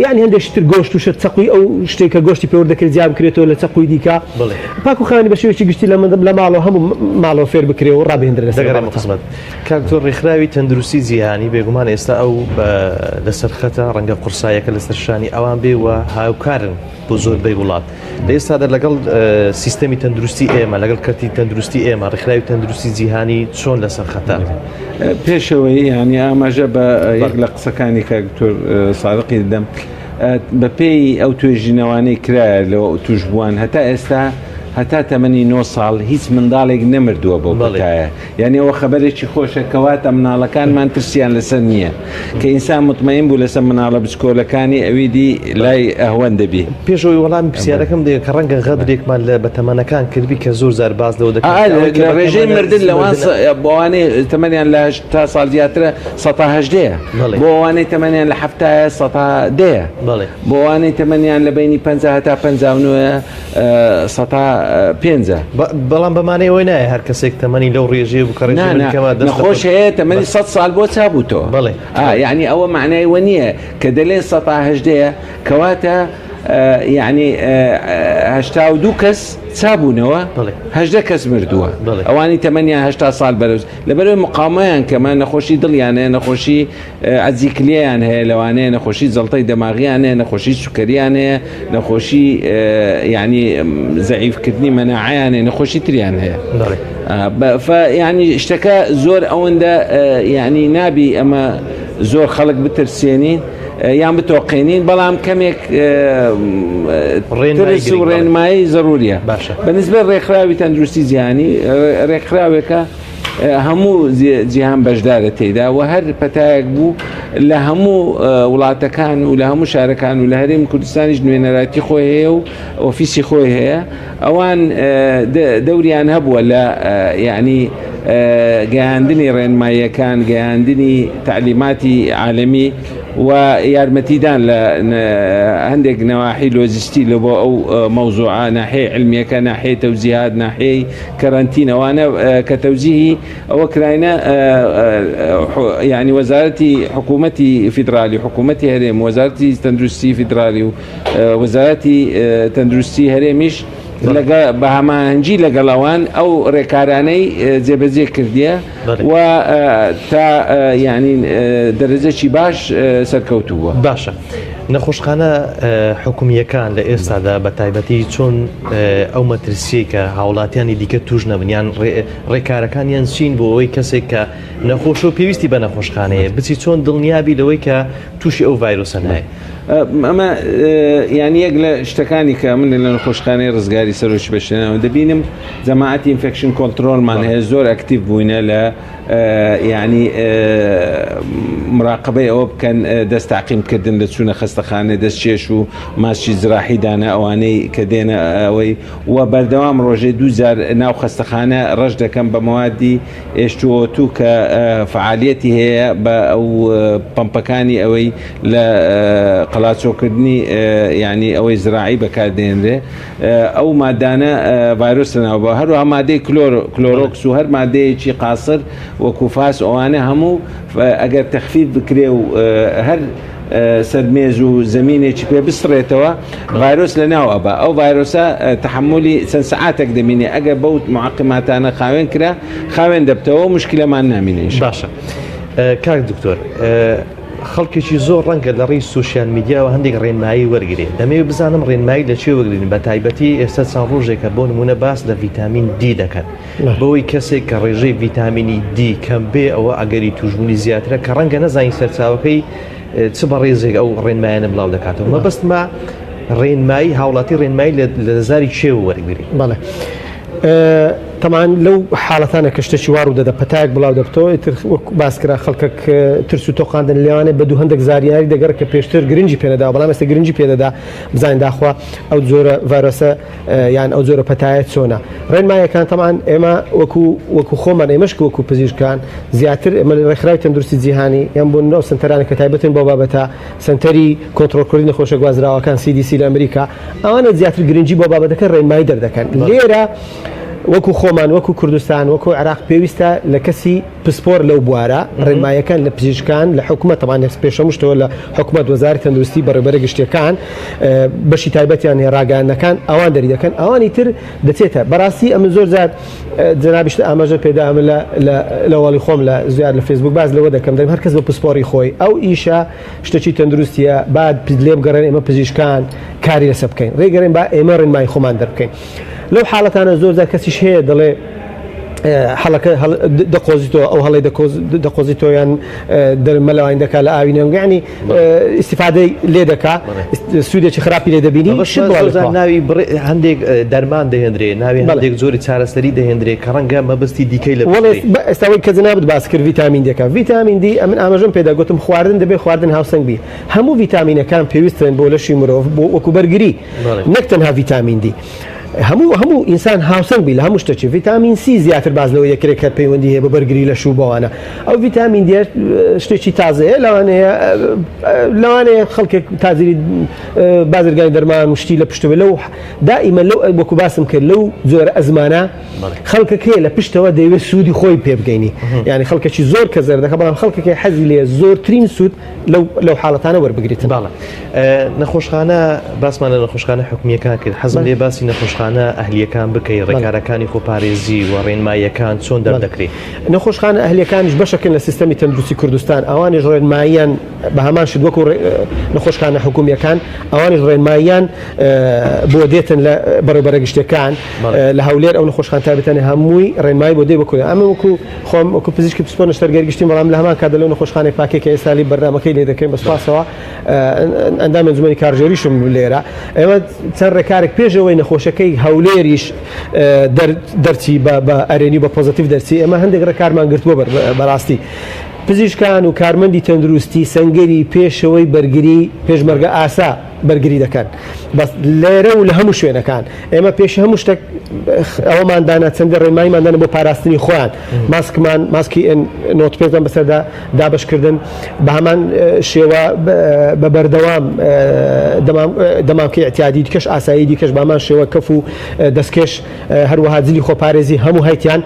یعنی هەندێک شتر گۆشت و شت چەقوی ئەو شتێک کە گۆشتی پێوە دەکرێت جیا بکرێتەوە لە چەقوی دیکە پاک و خاوێنی بە شێوەیەکی گشتی لە لە ماڵەوە هەموو ماڵەوە فێر بکرێ و ڕابهێندرێ لەسەر دەگەڕێمە بابەتە. خزمەت کاک دکتۆر ڕێکخراوی تەندروستی جیهانی بێگومان ئێستا ئەو لەسەر خەتە ڕەنگە قورسایەکە لەسەر شانی ئەوان بێ و هاوکارن بۆ زۆربەی وڵات لە ئێستادا لەگەڵ سیستەمی تەندروستی ئێمە لەگەڵ کەرتی تەندروستی ئێمە ڕێکخراوی تەندروستی جیهانی چۆن لەسەر خەتە؟ پێشەوەی یانی ئاماژە بە یەک لە قسەکانی کاک دکتۆر سادقی دەدەم بەپێی ئەو توێژینەوانەی کرایە لە توشبووان هەتا ئێستا هەتا تەمەنی 9 ساڵ هیچ منداڵێک نەمردووە بەو پەتایە یعنی ئەوە خەبەرێکی خۆشە کەواتە مناڵەکانمان ترسیان لەسەر نییە کە ئینسان مطمئن بوو لەسەر مناڵە بچکۆلەکانی ئەوی دی لای ئەهوەن دەبی. پێش ئەوەی وەڵامی پرسیارەکەم دەیەوە کە ڕەنگە غەدرێکمان لە بەتەمەنەکان کردبی کە زۆر جار باس لەوە دەکەن کە ئەوەی کە لە ڕێژەی بەتەمەنە مردن لەوان مردنە. بۆ ئەوانەی تەمەنیان لە 80 ساڵ زیاترە سەتا هەژدەیە بەڵێ. بۆ ئەوانەی تەمەنیان لە حەفتایە سەتا دەیە بەڵێ. بۆ ئەوانەی تەمەنیان لە بەینی 50 هەتا 59 سەتا پێنجە. بەڵام بە مانای ئەوەی نایە هەر کەسێک تەمەنی لەو ڕێژەیە بوو کە ڕێژەی نا من نا کەمە دەست لە نەخۆش خۆت هەیە تەمەنی سەد ساڵ بۆ چابووتەوە. بەڵێ. ئا یەعنی ئەوە مەعنای وە نییە کە دەلێن سەتا هەژدەیە کەواتە یەعنی 82 کەس چابوونەوە بەڵێ. 18 کەس مردووە بەڵێ. ئەوانی تەمەنیان 80 ساڵ بەرەو لەبەرئەوەی مقاومەیان کەمە نەخۆشی دڵیان هەیە نەخۆشی عەجزی کلیەیان هەیە لەوانەیە نەخۆشی جەڵتەی دەماغیان هەیە نەخۆشی سوکەریان هەیە نەخۆشی یعنی زەعیفکردنی مەناعەیان هەیە نەخۆشی تریان هەیە ینی شتەکە زۆر ئەوەندە یعنی نابی ئەمە زۆر خەڵک بترسێنین یان بتۆقێنین بەڵام کەمێک ڕێنمایی و ڕێنمایی زەروریە باشە بەنسبەت ڕێکخراوی تەندروستی جیهانی ڕێکخراوێکە هەموو جیهان بەشدارە تێیدا و هەر پەتایەک بوو لە هەموو وڵاتەکان و لە هەموو شارەکان و لە هەرێمی کوردستانیش نوێنەرایەتی خۆی هەیە و ئۆفیسی خۆی هەیە ئەوان دەوریان هەبووە لە یعنی گەیاندنی ڕێنماییەکان گەیاندنی تەعلیماتی عالەمی و یارمەتیدان لە هەندێک نەواحی لۆجستی لە بۆ ئەو مەوزوعە ناحیەی عیلمیەکە ناحیەی تەوجیهات ناحیەی کەرەنتین ئەوانە کە تەوجیهی ئەوە کراینە یعنی وەزارەتی حکوومەتی فیدرالی حکوومەتی هەرێم وەزارەتی تەندروستی فیدرالی و وەزارەتی تەندروستی هەرێمیش لەگە بە هەماهەنگی لەگەڵ ئەوان ئەو ڕێکارانەی جێبەجێ کردیە و تا یعنی دەرەجەکی باش سەرکەوتوو بووە. باشە نەخۆشخانە حکومییەکان لە ئێستادا بە تایبەتی چۆن ئەو مەترسیەی کە هاوڵاتیانی دیکە توش نەبن یان ڕێکارەکانیان چین بۆ ئەوەی کەسێک کە نەخۆشە و پێویستی بە نەخۆشخانەیە بچی چۆن دڵنیابی لەوەی کە تووشی ئەو ڤایرۆسە نایە؟ ئەمە یانی یەک لە شتەکانی کە من لە نەخۆشخانەی ڕزگاری سەرۆکی بەشێنەوە دەبینم جەماعەتی infection control مان هەیە زۆر active بووینە لە یعنی مراقبەی ئەوە بکەن دەست تاقیمکردن لە چوونە خەستەخانە دەست کێش و ماسکی زراحی دانە ئەوانەی کە دێنە ئەوەی و بەردەوام ڕۆژێ دوو جار ناو خەستەخانە ڕەش دەکەم بە مەوادی H2O2 کە فەعالیەتی هەیە بە ئەو پەمپەکانی ئەوەی لە قەلاچۆکردنی یعنی ئەوەی زراعی بەکاردێنرێ ئەو مادانە ڤایرۆس لەناو بە هەروەها مادەی کلۆر کلۆرۆکس و هەر مادەیەکی قاسر وەکو فاس ئەوانە هەموو ئەگەر تەخفیف بکرێ و هەر سەر مێز و زەمینێکی پێ بسڕێتەوە ڤایرۆس لە ناو ئەبا ئەو ڤایرۆسە تەحملی چەند سەعاتێک دەمینێ ئەگەر بەو معقماتانە خاوێن کرا خاوێن دەبتەوە مشکلەمان نامینێ باشە کاک دکتۆر خەڵکێکی زۆر ڕەنگە لە ڕێی سوسیال میدیاوە هەندێک ڕێنمایی وەرگێ دەمەوێت بزانم ڕێنمایی لە چێ وەگرین بە تایبەتی ئێستا چەند ڕۆژێکە بۆ نمونە باس لە ڤیتامین دی دەکەن بەوەی کەسێک کە ڕێژەی ڤیتامینی دی کەم بێ ئەوە ئەگەری توشبوونی زیاترە کە ڕەنگە نەزانین سەرچاوەکەی چ بەڕێزێک ئەو ڕێنمایانە بڵاو دەکاتەوە مەبەستمە ڕێنمایی هاوڵاتی ڕێنمایی لە زاری کێ وەرگری؟ بەڵێ تەمان لەو حاڵەتانە کە شتێکی وا ڕوو دەدا پەتایەک بڵاو دەبتەوە ئیتر وەک باس کرا خەڵکەک ترس و تۆقاندن لێوانێ بە دوو هەندێک زاریاری دەگەڕ کە پێشتر گرنگی پێنەداوە بەڵام ئێستا گرنگی پێدەدا بزانین داخوا ئەو جۆرە ڤایرۆسە یان ئەو جۆرە پەتایە چۆنە ڕێنمایەکان تەمان ئێمە وەکو وەکو خۆمان ئێمەش وەکو پزیشکان زیاتر ئێمە لە ڕێکخراوی تەندروستی جیهانی یان بۆ ناو سنتەرانە کە تایبەتن بۆ بابەتە سنتەری کۆنترۆڵکردنی نەخۆشە گوازراوەکان CDC لە ئەمریکا ئەوانە زیاتر گرنگی بۆ بابەتەکە ڕێنمایی دەردەکەن لێرە وەکو خۆمان وەکو کوردستان وەکو عێراق پێویستە لە کەسی پسپۆر لەو بوارە، ڕێنماییەکان لە پزیشکان، لە حکومەت، تەبعەن پێش هەموو شتەوە لە حکومەت، وەزارەتی تەندروستی، بەڕێوەبەرە گشتییەکان، بەشی تایبەتیان هەیە، ڕاگەیاندنەکان، ئەوان دەری دەکەن، ئەوانی تر دەچێتە. بەڕاستی ئەمن زۆر جار جەنابیشت ئاماژەت پێدا، ئەمن لە لە لە وەڵی خۆم لە زیاد لە فەیسبوک باس لەوە دەکەم، دەڵێم هەر کەس بە پسپۆڕی خۆی، ئەو ئیشە شتێکی تەندروستییە، با لێ بگەڕێن ئێمە پزیشکان کاری لەسەر بکەین، ڕێگەرێن با ئێمە ڕێنمایی خۆمان دەربکەین. لەو حاڵەتانە زۆر جار کەسیش هەیە دەڵێ هەڵەکە دەقۆزیتەوە ئەو هەڵی دەقۆزیتەوە یان مەلەوانی دەکا لە ئاوی نێونگەعنی ئیسیفادەی لێ دەکا سوودێکی خراپی لێ دەبینی ناوی هەندێک دەرمان دەهێنرێ ناوی هەندێک جۆری چارەسەری دەهێنرێ کە ڕەنگە مەبەستی دیکەی لە ئێستاوەی کە جنابت باس کرد ڤیتامین دەکە ڤیتامین دی ئەمن ئاماژەم پێدا گوتم خواردن دەبێ خواردن هاوسەنگ بی هەموو ڤیتامینەکان پێویستن بۆ لەشی مرۆڤ بۆ وەکو بەرگری نەک تەنها ڤیتامین دی هەموو هەموو ئینسان هاوسەنگ بی لە هەموو شتێکی ڤیتامین سی زیاتر باز لەوە دەکرێت کە پەیوەندی هەیە بە بەرگری لەش و بەوانە ئەو ڤیتامین دی شتێکی تازەیە لەوانەیە لەوانەیە خەڵکێک تازری بازرگانی دەرمان و شتی لە پشتەوە لەو دائیمە لەو وەکو باسم کرد لەو جۆرە ئەزمانە خەڵکەکەی لە پشتەوە دەیەوێت سوودی خۆی پێ بگەینی یعنی خەڵکێکی زۆر کە زەردەکە بەڵام خەڵکەکەی حەزی لێ زۆرترین سوود لەو لەو حاڵەتانە وەربگریتن. بەڵێ نەخۆشخانە باسمان لە نەخۆشخانە حکومییەکان کرد حەزم لێ باسی نەخۆشخانە ئەهلیەکان بکەی ڕێکارەکانی خۆپارێزی و ڕێنماییەکان چۆن دەردەکرێ؟ نەخۆشخانە ئەهلیەکانیش بەشەکن لە سیستەمی تەندروستی کوردستان ئەوانیش ڕێنماییان بە هەمان شت وەکو نەخۆشخانە حکومییەکان ئەوانیش ڕێنماییان بۆ دێتن لە بەڕێوبەرە گشتیەکان لە هەولێر ئەو نەخۆشخانە تایبەتانە هەمووی ڕێنمایی بۆ دێ بۆ کوردستان ئەمە وەکو خۆم وەکو پزیشکی پسپۆر نەشتەرگەری گشتیم بەڵام لە هەمان کاتدا لەو نەخۆشخانەی پاکێ کە ئێستا لی بەرنامەکەی لێ دەکەین بە سوپاسەوە ئەندامی ئەنجومەنی کارگێریشم لێرە ئێمە چەند ڕێکارێک پێشەوەی نەخۆشەکەی هەولێریش دەرچی بە ئەرێنی بە پۆزەتیڤ دەرچی ئێمە هەندێک ڕێکارمان گرتووە بەڕاستی پزیشکان و کارمەندی تەندروستی سەنگەری پێشەوەی بەرگری پێشمەرگە ئاسا بەرگری دەکەن بەس لێرە و لە هەموو شوێنەکان ئێمە پێش هەموو شتێک ئەوەمان دانا چەندە ڕێنماییمان دانا بۆ پاراستنی خۆیان ماسکمان ماسکی ئێن نۆت پێزان بەسەردا دابەشکردن بە هەمان شێوە بە بەردەوام دەمامکی اعتیادی دیکەش ئاسایی دیکەش بامان شێوە کەف و دەستکێش هەروەها جلی خۆپارێزی هەموو هەیتیان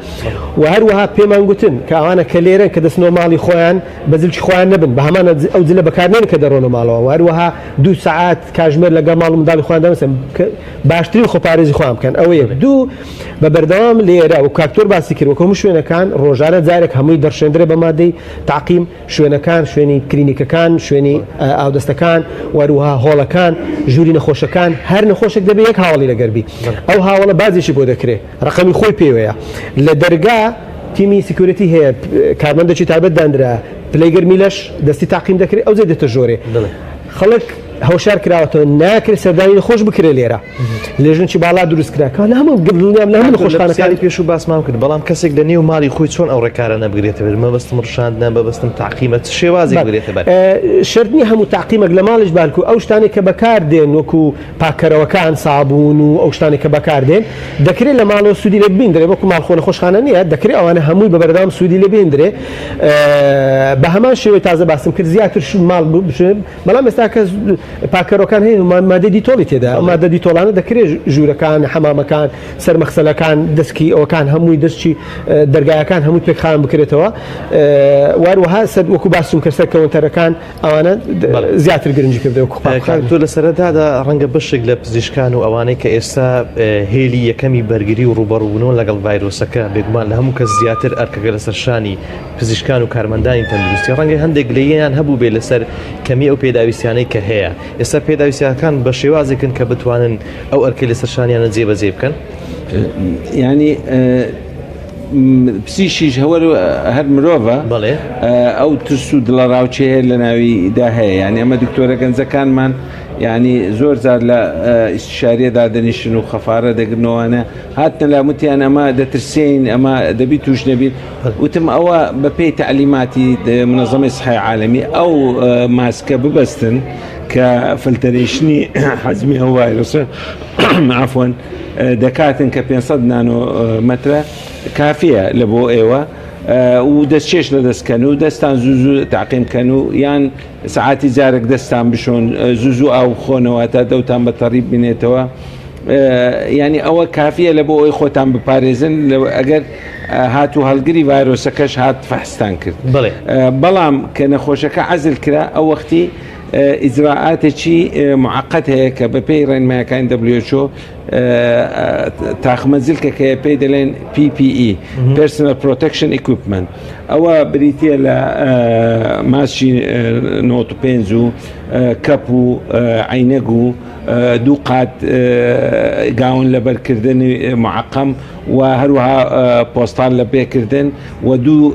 و هەروەها پێمان گوتن کە ئەوانە کە لێرەن کە دەچنەوە ماڵی خۆیان بە جلکی خۆیان نەبن بە هەمان ئەو جلە بەکارنێن کە دەڕۆنە ماڵەوە و هەروەها دوو سەعات کاژمێر لەگەڵ ماڵ و منداڵی خۆیان دانیشن کە باشترین خۆپارێزی خۆیان بکەن ئەوە یەک دوو بە بەردەوام لێرە و کاکتۆر باسی کرد وەکو هەموو شوێنەکان ڕۆژانە جارێک هەمووی دەڕشێندرێ بە مادەی تەعقیم شوێنەکان شوێنی کلینیکەکان شوێنی ئاودەستەکان و هەروەها هۆڵەکان ژووری نەخۆشەکان هەر نەخۆشێک دەبێ یەک هاوڵی لەگەر بی ئەو هاوڵە بازێکی بۆ دەکرێ ڕقەمی خۆی پێوەیە لە دەرگا تیمی security هەیە کارمەندێکی تایبەت دانرا پلەی گەرمی لەش دەستی تاقیم دەکرێت ئەو جێ دێتە ژۆرێ خەڵک هۆشار کراوەتەوە ناکرێت سەردانی نەخۆش بکرێت لێرە لێژنچی باڵا دروست کرا کە لە هەموو دڵنیام لە هەموو نەخۆشخانەکانی پێشوو باسمان کرد بەڵام کەسێک لە نێو ماڵی خۆی چۆن ئەو ڕێکارە نەبگرێتە بەر مەبەستم ڕشاندنە مەبەستم تاقیمە چ شێوازێک بگرێتە بەر شەرت نییە هەموو تاقیمێک لە ماڵیش بالکو ئەو شتانێک کە بەکار دێن وەکو پاککەرەوەکان سابوون و ئەو شتانێک کە بەکار دێن دەکرێت لە ماڵەوە سوودی لێ ببیندرێ وەکو ماڵ خۆ نەخۆشخانە نییە دەکرێت ئەوانە هەمووی بە بەردەوام سوودی لێ ببیندرێ بە هەمان شێوەی تازە باسم کرد زیاتر ماڵ بشێن بەڵام ئێستا کە پاکەرۆکان هەیە مادەی دیتۆڵی تێدا ئەو مادە دیتۆڵانە دەکرێت ژوورەکان حەمامەکان سەر مەخسەلەکان دەسکی ئەوەکان هەمووی دەستی دەرگایەکان هەموو پێکخان بکرێتەوە واروەها سەر وەکو باسم کرد سەر کەونتەرەکان ئەوانە زیاتر گرنگی کردەوە تۆ لە سەرەتادا ڕەنگە بەشێک لە پزیشکان و ئەوانەی کە ئێستا هێلی یەکەمی بەرگری و ڕووبەڕووبوونەوە لەگەڵ ڤایرۆسەکە بێگومان لە هەموو کەس زیاتر ئەرکەکە لەسەر شانی پزیشکان و کارمەندانی تەندروستی ڕەنگە هەندێک گلەییان هەبووبێ لەسەر کەمی ئەو پێداویستیانەی کە هەیە ئێستا پێداویستیەکان بە شێوازێکن کە بتوانن ئەو ئەرکەی لەسەر شانیانە جێبەجێ بکەن؟ یانی پزیشکیش هەوەر هەر مرۆڤە بەڵێ ئەو ترس و دڵەڕاوکێ لە ناویدا هەیە یانی ئەمە دکتۆرە گەنجەکانمان یانی زۆر جار لە ئیستیشاریە دادەنیشن و خەفارە دەگرنەوەە هاتنە لام وتیان ئەمە دەترسێین ئەمە دەبی توش نەبیت وتم ئەوە بەپێی تەعلیماتی منەزەمەی سحای عالەمی ئەو ماسکە ببەستن کە filtration ی حەجمی ئەو ڤایرۆسە عفوەن دەکاتن کە 500 نانۆ مەترە کافیە لە بۆ ئێوە و دەستکێش لە دەستکەن و دەستان زوو زوو تاقیم کەن و یان سەعاتی جارێک دەستان بشۆن زوو زوو ئاو بخۆنەوە تا دەوتان بە تەڕی بمێنێتەوە یعنی ئەوە کافیە لە بۆ ئەوی خۆتان بپارێزن ئەگەر هات و هەڵگری ڤایرۆسەکەش هات فەحستان کرد بەڵام کە نەخۆشەکە عزل کرا ئەو وەختی ئیجرائاتێکی معقد هەیە کە بەپێی ڕێنمایەکانی WHO تاقمە جلکەک هەیە پێی دەلێن PPE Personal Protection Equipment ئەوە بریتە لە ماسکی 95 و کەپ و عینەگ و دوو قات گاون لەبەرکردنی معقم و هەروەها پۆستان لە پێکردن و دوو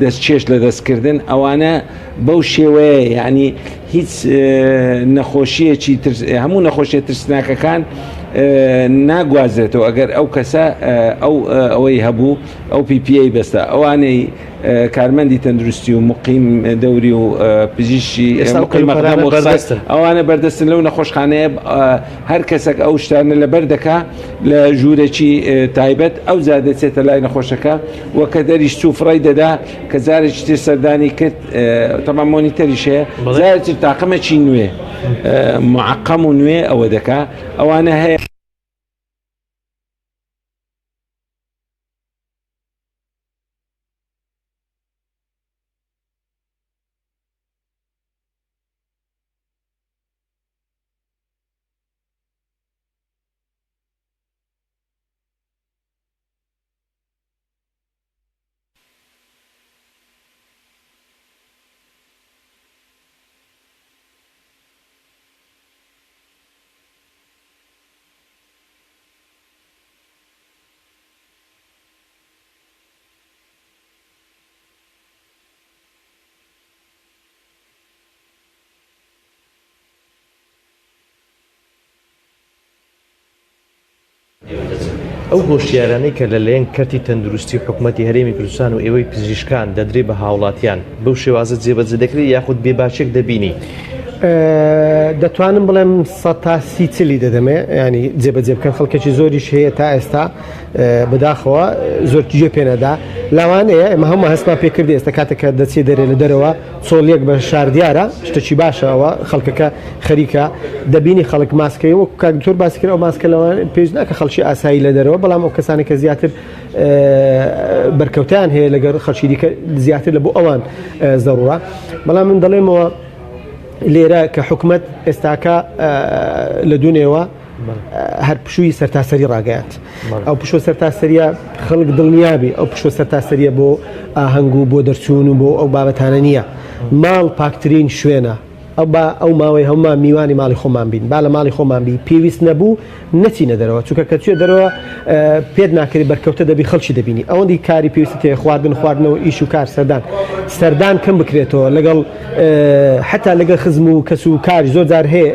دەستکێش لە دەستکردن ئەوانە بەو شێوەیە یعنی هیچ نەخۆشیەکی هەموو نەخۆشیە ترسناکەکان ناگوازرێتەوە ئەگەر ئەو کەسە ئەو ئەوەی هەبوو ئەو PPE بەستە ئەوانەی کارمەندی تەندروستی و مقیم دەوری و پزیشکی ئەوانە بەردەستن لەو نەخۆشخانەیە هەر کەسێک ئەو شتانە لەبەر دەکا لە ژوورێکی تایبەت ئەو جا دەچێتە لای نەخۆشەکە و کە دەریش چوو فڕی دەدا کە جارێکی تر سەردانی کرد تەمام مۆنیتەریش هەیە جارێکی تاقمێکی نوێ معقەم و نوێ ئەوە دەکا ئەوانە هەیە. ئەو هۆشیارانەی کە لەلایەن کەرتی تەندروستی و حکومەتی هەرێمی کوردستان و ئێوەی پزیشکان دەدرێ بە هاوڵاتیان بەو شێوازە جێبەجێ دەکرێت یاخود بێباکێک دەبینی؟ دەتوانم بڵێم سەتا سی چلی دەدەمێ ینی جێبەجێ بکەن خەڵکێکی زۆریش هەیە تا ئێستا بەداخەوە زۆر گوێ پێنەدا لەوانەیە ئێمە هەموو هەستمان پێکرد ئێستا کاتێک کە دەچێت دەرێ لە دەرەوە چۆڵیەک بە شار دیارە شتێکی باشە ئەوە خەڵکەکە خەریکە دەبینی خەڵک ماسکەی وەک کاک دکتۆر باسی کرد ئەو ماسکە لەوان پێویست ناکە خەڵکی ئاسایی لە دەرەوە بەڵام ئەو کەسانی کە زیاتر بەرکەوتیان هەیە لەگەڵ خەڵکی دیکە زیاتر لە بۆ ئەوان زەڕورە بەڵام من دەڵێمەوە لێرە کە حکومت ئێستاکە لە دونێوە هەر پشووی سەرتاسەری ڕاگەیاند ئەو پشوە سەرتاسەریە خەڵک دڵنیابی ئەو پشوە سەرتاسەریە بۆ ئاهەنگ و بۆ دەرچوون و بۆ ئەو بابەتانە نییە ماڵ پاکترین شوێنە. ئەو با ئەو ماوەی هەموومان میوانی ماڵی خۆمان بین با لە ماڵی خۆمان بی پێویست نەبوو نەچینە دەرەوە چونکە کە چویە دەرەوە پێت ناکرێت بەرکەوتە دەبی خەڵکی دەبینی ئەوەندی کاری پێویستی تێ خواردن خواردنەوە ئیش و کار سەردان سەردان کەم بکرێتەوە لەگەڵ حتا لەگەڵ خزم و کەس و کاری زۆر جار هەیە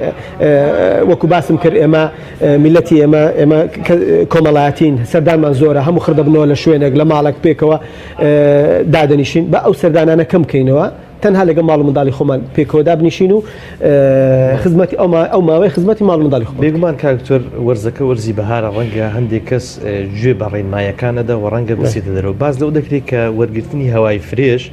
وەکو باسم کرد ئێمە میلەتی ئێمە ئێمە کۆمەڵایەتین سەردانمان زۆرە هەموو خڕدەبنەوە لە شوێنێک لە ماڵێک پێکەوە دادەنیشین بە ئەو سەردانانە کەم بکەینەوە تەنها لەگەڵ ماڵ و منداڵی خۆمان پێکەوە دابنیشین و خزمەتی ئەو ئەو ماوەی خزمەتی ماڵ منداڵی خۆمان. بێگومان کاک دکتۆر وەرزەکە وەرزی بەهارە ڕەنگە هەندێک کەس گوێ بە ڕێنمایەکان نەدا و ڕەنگە بچێتە دەرەوە باس لەوە دەکرێت کە وەرگرتنی هەوای fresh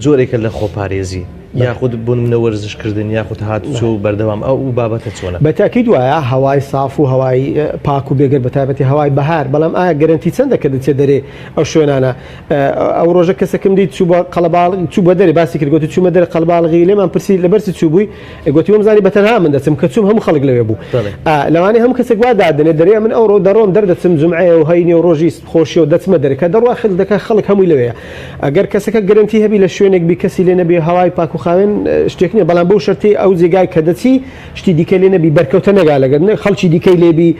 جۆرێکە لە خۆپارێزی یاخود بۆ نمونە وەرزش کردن یاخود هاتوچۆ و بەردەوام ئەو بابەتە چۆنە؟ بە تاکید وایە هەوای ساف و هەوای پاک و بێگەرد بە تایبەتی هەوای بەهار بەڵام ئایا گەرەنتی چەندە کە دەچێت دەرێ ئەو شوێنانە ئەو ڕۆژە کەسێکم دیت چوو بە قەڵەباڵ چوو بە دەرێ باسی کرد گوتی چوومە دەرێ قەڵباڵغی لێمان پرسی لەبەر چی چوو بووی گوتی وەم زانی بە تەنها من دەچم کە چووم هەموو خەڵک لەوێ بوو لەوانەیە هەموو کەسێک وا دادەنێت دەرێ من ئەوڕۆ دەڕۆم دەردەچم جومعەیە و هەینی و ڕۆژی خۆشیە و دەچمە دەرێ کە دەڕوا خەڵک دەکا خەڵک هەمووی لەوێیە ئەگەر کەسەکە گەرەنتی هەبی لە شوێنێک بی کەسی لێ نەبی هەوای پاک و خاوێن شتێک نییە بەڵام بەو شەرتەی ئەو جێگای کە دەچی شتی دیکە لێ نەبی بەرکەوتە نەگا لەگەر خەڵکی دیکەی لێبی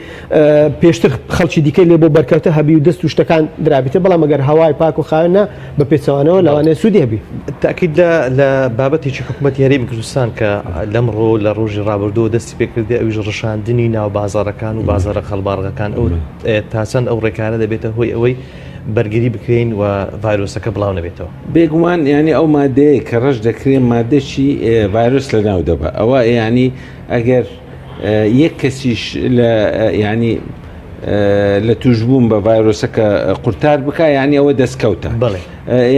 پێشتر خەڵکی دیکەی لێ بۆ بەرکەوتە هەبی و دەست و شتەکان درابیتە بەڵام ئەگەر هەوای پاک و خاوێن نا بە پێچەوانەوە لەوانەیە سوودی هەبی. تەئکید لە لە بابەتێکی حکومەتی هەرێمی کوردستان کە لەمڕۆ لە ڕۆژی ڕابردووە دەستی پێکردی ئەویش ڕشاندنی ناو بازاڕەکان و بازاڕە قەڵباڵغەکان ئەو تا چەند ئەو ڕێکارە دەبێتە هۆی ئەوەی بەرگری بکرێین و ڤایرۆسەکە بڵاو نەبێتەوە. بێگومان یانی ئەو مادەیە کە ڕەش دەکرێ مادەکی ڤایرۆس لەناو دەبا ئەوە یانی ئەگەر یەک کەسیش لە ینی لە توشبوون بە ڤایرۆسەکە قورتار بکە یعنی ئەوە دەستکەوتە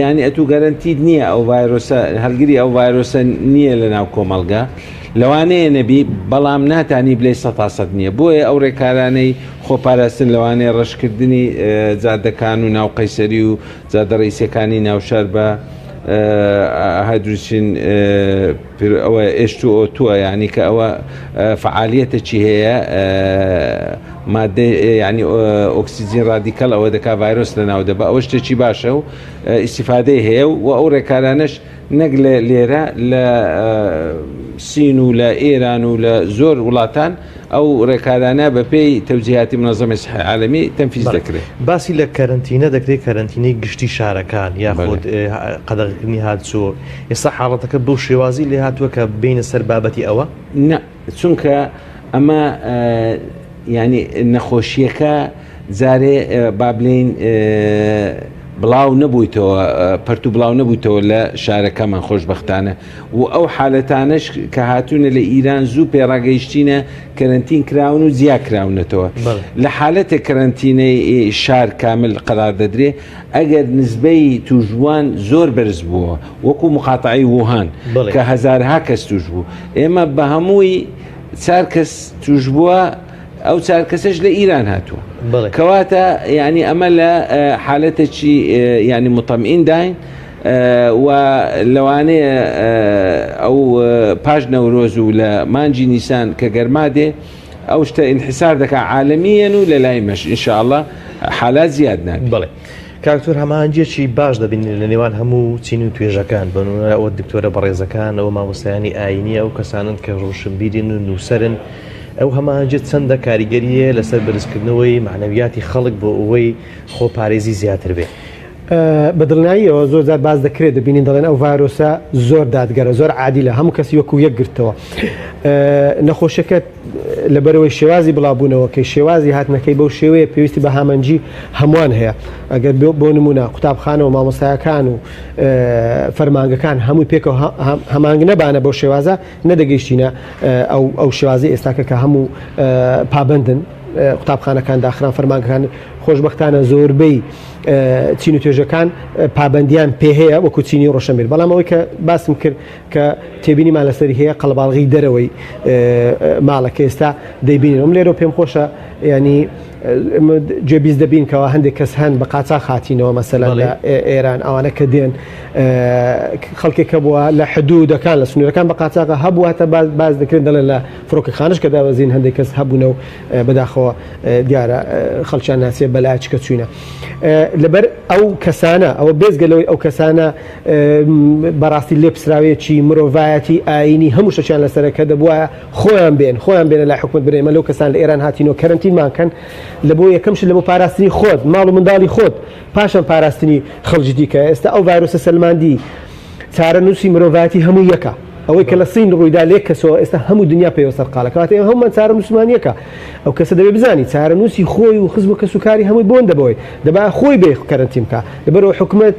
ینی ئەتو گەرنتیت نییە ئەو ڤایرۆسە هەلگری ئەو ڤایرۆسە نییە لە ناو کۆمەلگا لەوانەیە نەبی بەڵام ناتانی بلێ سەتاسەد نییە بۆیە ئەو ڕێکارانەی خۆپاراستن لەوانەیە ڕەشکردنی جادەکان و ناو قەیسەری و جادە ڕئیسیەکانی ناوشار بە هایدروجین ئەوە H2O2 یعنی کە ئەوە فعالیەتێکی هەیە مادە یعنی ئۆکسجین radical ئەوە دەکا ڤایرۆس لەناو دەبا ئەوە شتێکی باشە و ئیسیفادەی هەیە و ئەو ڕێکارانەش نەک لە لێرە لە سین و لە ئێران و لە زۆر وڵاتان ئەو ڕێکارانە بە پێی تەوجیهاتی منەزەمەی سحی عالەمی تەنفیز دەکرێ. باسی لە کەرەنتینە دەکرێت، کەرەنتینەی گشتی شارەکان یاخود قەدەغەکردنی هاتوچۆ، ئێستا حاڵەتەکە بەو شێوازی لێهاتووە کە بێینە سەر بابەتی ئەوە؟ نا، چونکە ئەمە یانی نەخۆشییەکە جارێ با بلێین بڵاو نەبوویتەوە، پەرت و بڵاو نەبوویتەوە لە شارەکەمان خۆشبەختانە و ئەو حالەتانەش کە هاتوونە لە ئیران زوو پێڕاگەیشتینە کەرەنتین کراون و جیا کراونەتەوە. لە حالەتێک کەرەنتینەی شار کامل قەرار دەدرێ ئەگەر نسبەی تووشبووان زۆر بەرز بووە وەکو مقاتعەی ووهان کە هەزارها کەس تووش بوو ئێمە بە هەمووی چار کەس تووشبووە ئەو چار کەسەش لە ئیران هاتووە کەواتە یعنی ئەمە لە حالەتێکی یعنی مطمئین داین و لەوانەیە ئەو پاش نەورۆز و لە مانجی نیسان کە گەرما دێ ئەو شتە ئینحسار دەکا عالەمیەن و لە لای مەش ئینشاءاللە حالات زیاد نابێ. بەڵێ کاک دکتۆر هەماهەنگیەکی باش دەبینین لە نێوان هەموو چین و توێژەکان بە نمونە ئەوە دکتۆرە بەڕێزەکان ئەوە مامۆستایانی ئاینی ئەو کەسانن کە ڕۆشنبیرن و نووسەرن ئەو هەماهەنگیە چەندە کاریگەریە لەسەر بەرزکردنەوەی مەعنەویاتی خەڵک بۆ ئەوەی خۆپارێزی زیاتر بێ؟ بە دڵنیاییەوە زۆر جار باس دەکرێت دەبینین دەڵێن ئەو ڤایرۆسە زۆر دادگەرە زۆر عادیلە هەموو کەسی وەکو یەک گرتەوە نەخۆشیەکە لەبەرەوەی شێوازی بڵاوبوونەوەکەی شێوازی هاتنەکەی بەو شێوەیە پێویستی بە هامەنجی هەمووان هەیە ئەگەر بۆ نمونە قوتابخانە و مامۆستایەکان و فەرمانگەکان هەمووی پێکەوە هەمانگ نەبانە بەو شێوازە نەدەگەیشتینە ئەو ئەو شێوازی ئێستاکە کە هەموو پابندن قوتابخانەکان داخران فەرمانگەکان خۆشببختانە زۆربەی چین و توێژەکان پابندیان پێ هەیە وەکو چینی ڕۆشنبیر بەڵام ئەوەی کە باسم کرد کە تێبینیمان لەسەری هەیە قەڵباڵغی دەرەوەی ماڵەکە ئێستا دەیبینین ئەم لێرە پێم خۆشە ینی گوێبیست دەبین کەەوە هەندێک کەس هەن بە قاچاخ هاتینەوە مەسەلەن لە ئێران ئەوانە کە دێن خەڵکێک کە بووە لە حدودەکان لە سنوورەکان بە قاچاغە هەبوو هەتا باز دەکرێن دەڵێن لە فڕۆکەخانەش کە دابەزین هەندێک کەس هەبوونە و بەداخەوە دیارە خەڵکیان ناسێ بەلایە چکە چوینە لەبەر ئەو کەسانە ئەوە بێزگە لەوەی ئەو کەسانە بەڕاستی لێپسراوێکی مرۆڤایەتی ئاینی هەموو شتێکیان لەسەرە کە دەبوایە خۆیان بێن خۆیان بێنە لای حکومت برێن ئێمە لەو کەسان لە ئێران هاتینەوە کەرەنتینمان کەن لە بۆ یەکەم شت لە بۆ پاراستنی خۆت ماڵ و منداڵی خۆت پاشان پاراستنی خەڵکی دیکە ئێستا ئەو ڤایرۆسە سەلماندی چارەنووسی مرۆڤایەتی هەموو یەکە ئەوەی کە لە سین ڕوویدا لێک کەسەوە ئێستا هەموو دنیا پێوە سەرقالە کەواتە ئێمە هەموومان چارەنووسمان یەکە ئەو کەسە دەبێ بزانی چارەنووسی خۆی و خزم و کەسوکاری هەمووی بۆن دەبەوەی دەبا خۆی بێ کەرەنتین بکا لەبەرەوە حکومەت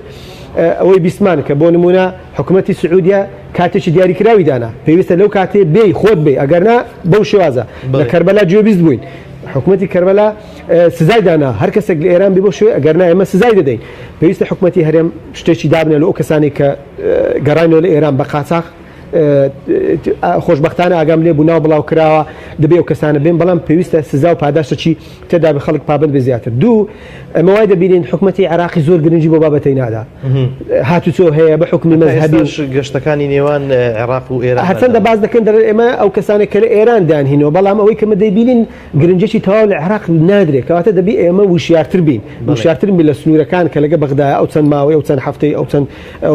ئەوەی بیستمان کە بۆ نمونە حکومەتی سعودیە کاتێکی دیاریکراوی دانا پێویستە لەو کاتێ بێی خۆت بێ ئەگەر نا بەو شێوازە لە کەربەلا گوێبیست بووین حکومەتی کەربەلا سزای دانا هەر کەسێک لە ئێران بێ بۆ شوێ ئەگەر نا ئێمە سزای دەدەین پێویستە حکومەتی هەرێم شتێکی دابنێ لە ئەو کەسانی کە گەڕانەوە لە ئێران بە قاچاخ خۆشبەختانە ئاگام لێ بوو ناو بڵاو کراوە دەبێ ئەو کەسانە بێن بەڵام پێویستە سزا و پاداشتەکی تێدا بە خەڵک پابند بێ زیاتر دوو ئەمە وای دەبینین حکومەتی عێراقی زۆر گرنگی بۆ بابەتەی نادا هاتوچۆ هەیە بە حکومی مەزهەبی گەشتەکانی نێوان عێراق و ئێران هەرچەندە باس دەکەن دەڵێن ئێمە ئەو کەسانێک کە لە ئێران دانهینەوە بەڵام ئەوەی کە مە دەیبینین گرنگیی تەواو لە عێراق نادرێت کەواتە دەبی ئێمە وشیارتر بین وشیارتر بین لە سنوورەکان کە لەگە بەغدایە ئەو چەند ماوەی ئەو چەند هەفتەی ئەو چەند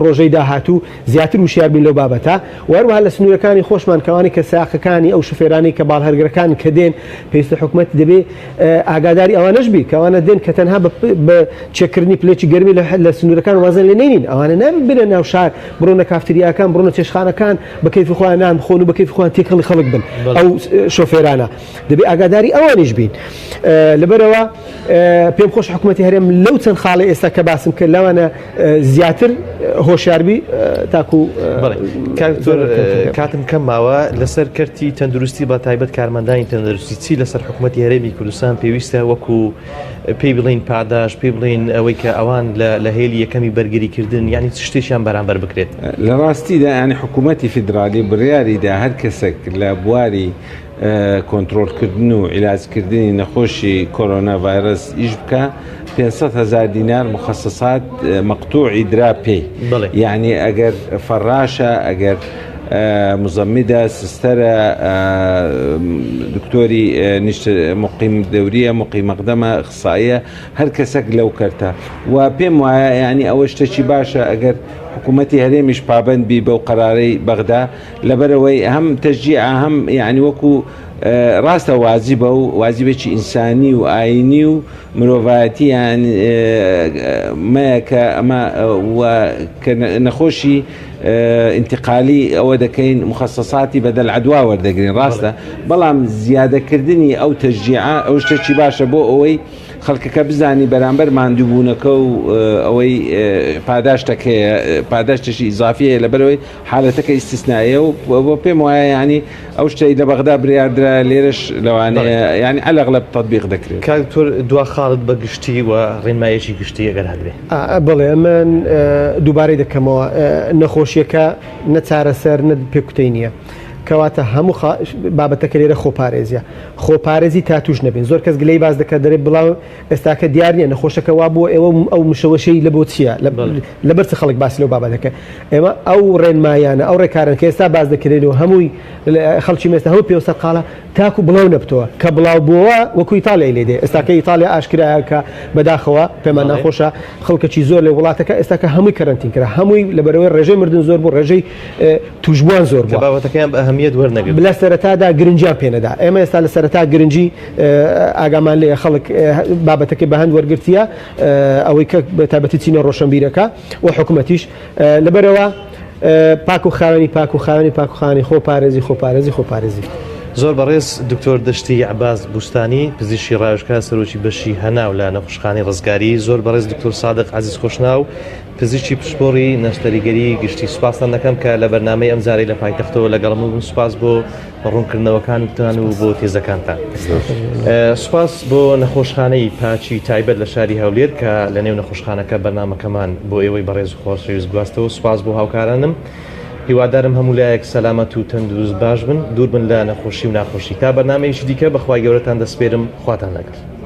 ڕۆژەی داهاتوو زیاتر وشیار بین لەو بابەتە و هەروەها لە سنوورەکانی خۆشمان کەوانی کە ساقەکانی ئەو شوفێرانەی کە باڵهەرگرەکان کە دێن پێویستە حکومەت دەبێ ئاگاداری ئەوانەش بی کەوانە دێن کە تەنها بە چێکردنی پلێکی گەرمی لە سنوورەکان وازن لێ نینین ئەوانە نابێت بێنە ناو شار بڕۆنە کافتریاکان بڕۆنە چێشخانەکان بە کەیفی خۆیان نان بخۆن و بە کەیفی خۆیان تێکەڵی خەڵک بن ئەو شۆفێرانە دەبێ ئاگاداری ئەوانیش بین لەبەرەوە پێم خۆش حکوومەتتی هەرێم لەو چەند خاڵی ئێستا کە باسم کرد لەوانە زیاتر هۆشیاربی تاکو کاتم کەم ماوە لەسەر کەرتی تەندروستی بە تایبەت کارمەندانی تەندروستی چی لەسەر حکوومەتتی هەرێمی کوردستان پێویستە وەکو پێی بڵین پاداش پێی بڵین ئەوەی کە ئەوان لە هێلی یەکەمی بەرگریکردن ینی شتێکیان بەرامبەر بکرێت لە ڕاستیدا ینی حکوومەتتی فیدرالی بڕیاریدا هەر کەسێک لە بواری کۆنترۆڵکردن و عیلاجکردنی نەخۆشی کۆرۆنا ڤایرەس ئیش بکا 500 هەزار دینار مخصصات مەقتوعی درا پێی یعنی ئەگەر فەڕاشە ئەگەر مزەمیدە سستەرە دکتۆری نیشت مقیم دەوریە مقیم مەقدەمە خسایە هەر کەسێک لەو کەرتە و پێم وایە ینی ئەوە شتێکی باشە ئەگەر حکوومەتی هەرێمیش پابند بی بەو قەرارەی بەغدا لەبەرئەوەی هەم تەشجیعە هەم یانی وەکو ڕاستە واجبە و واجبێکی ئینسانی و ئاینی و مرۆڤایەتی یان مەیە کە ئەمە کە نەخۆشی ئینتقالی ئەوە دەکەین مخصصاتی بەدەل عدوا وەردەگرین ڕاستە بەڵام زیادەکردنی ئەو تەشجیعە ئەو شتێکی باشە بۆ ئەوەی خەڵکەکە بزانی بەرامبەر ماندووبوونەکە و ئەوەی پاداشتەکەیە پاداشتێکی ئیزافیەیە لەبەرەوەی حالەتەکە ئیستیسنائیە و بۆ پێم وایە یانی ئەو شتەی لە بەغدا بریار درا لێرەش لەوانەیە یانی عەلەغلەب تەتبیق دەکرێت. کاک دکتۆر دوا خاڵت بە گشتی و ڕێنماییەکی گشتی ئەگەر هەبێ. بەڵێ من دووبارەی دەکەمەوە نەخۆشیەکە نە چارەسەر نە پێکوتەی نییە کەواتە هەموو بابەتەکە لێرە خۆپارێزیە خۆپارێزی تا توش نەبین زۆر کەس گلەی باس دەکات دەرێ بڵاو ئێستاکە دیار نییە نەخۆشەکە وا بووە ئێوە ئەو مشەوەشەی لە بۆ چییە لەبەر چ خەڵک باسی لەو بابەتەکە ئێمە ئەو ڕێنمایانە ئەو ڕێکارن کە ئێستا باس دەکرێن و هەمووی خەڵکی مێستا هەموو پێوە سەرقاڵە تاکو بڵاو نەبتەوە کە بڵاو بووە وەکو ئیتالیای لێ دێ ئێستاکە ئیتالیا ئاشکرایە کە بەداخەوە پێمان ناخۆشە خەڵکەکی زۆر لە وڵاتەکە ئێستاکە هەمووی کەرەنتین کرا هەمووی لەبەرەوەی ڕێژەی مردن زۆر بوو ڕێژەی توشبووان زۆر بوو بابەتەکەیان بە ئەهمیەت وەرنەگرت لە سەرەتادا گرنگیان پێنەدا ئێمە ئێستا لە سەرەتا گرنگی ئاگامان لێیە خەڵک بابەتەکەی بە هەند وەرگرتیە ئەوەی کە بە تایبەتی چینە ڕۆشنبیرەکە و حکوومەتیش لەبەرەوە پاک و خاوێنی پاک و خاوێنی پاک و خانی خۆ پارێزی خۆ پارێزی خۆ پارێزی. زۆر بەڕێز دکتۆر دەشتی عەباس بوستانی پزیشکی ڕاوێژکار سەرۆکی بەشی هەناو لە نەخۆشخانەی ڕزگاری، زۆر بەڕێز دکتۆر سادق عەزیز خۆشناو پزیشکی پسپۆڕی نەشتەریگەری گشتی سوپاستان دەکەم کە لە بەرنامەی ئەمجارەی لە پایتەختەوە لەگەڵم بوون سوپاس بۆ ڕوونکردنەوەکانتان و بۆ تێزەکانتان. سوپاس بۆ نەخۆشخانەی پاچی تایبەت لە شاری هەولێر کە لە نێو نەخۆشخانەکە بەرنامەکەمان بۆ ئێوەی بەڕێز و خۆشەویست گواستەوە. سوپاس بۆ هاوکارانم. هیوادارم هەموو لایەک سەلامەت و تەندروست باش بن، دوور بن لە نەخۆشی و ناخۆشی. تا بەرنامەیەکی دیکە بە خوای گەورەتان دەسپێرم. خواتان لەگەڵ.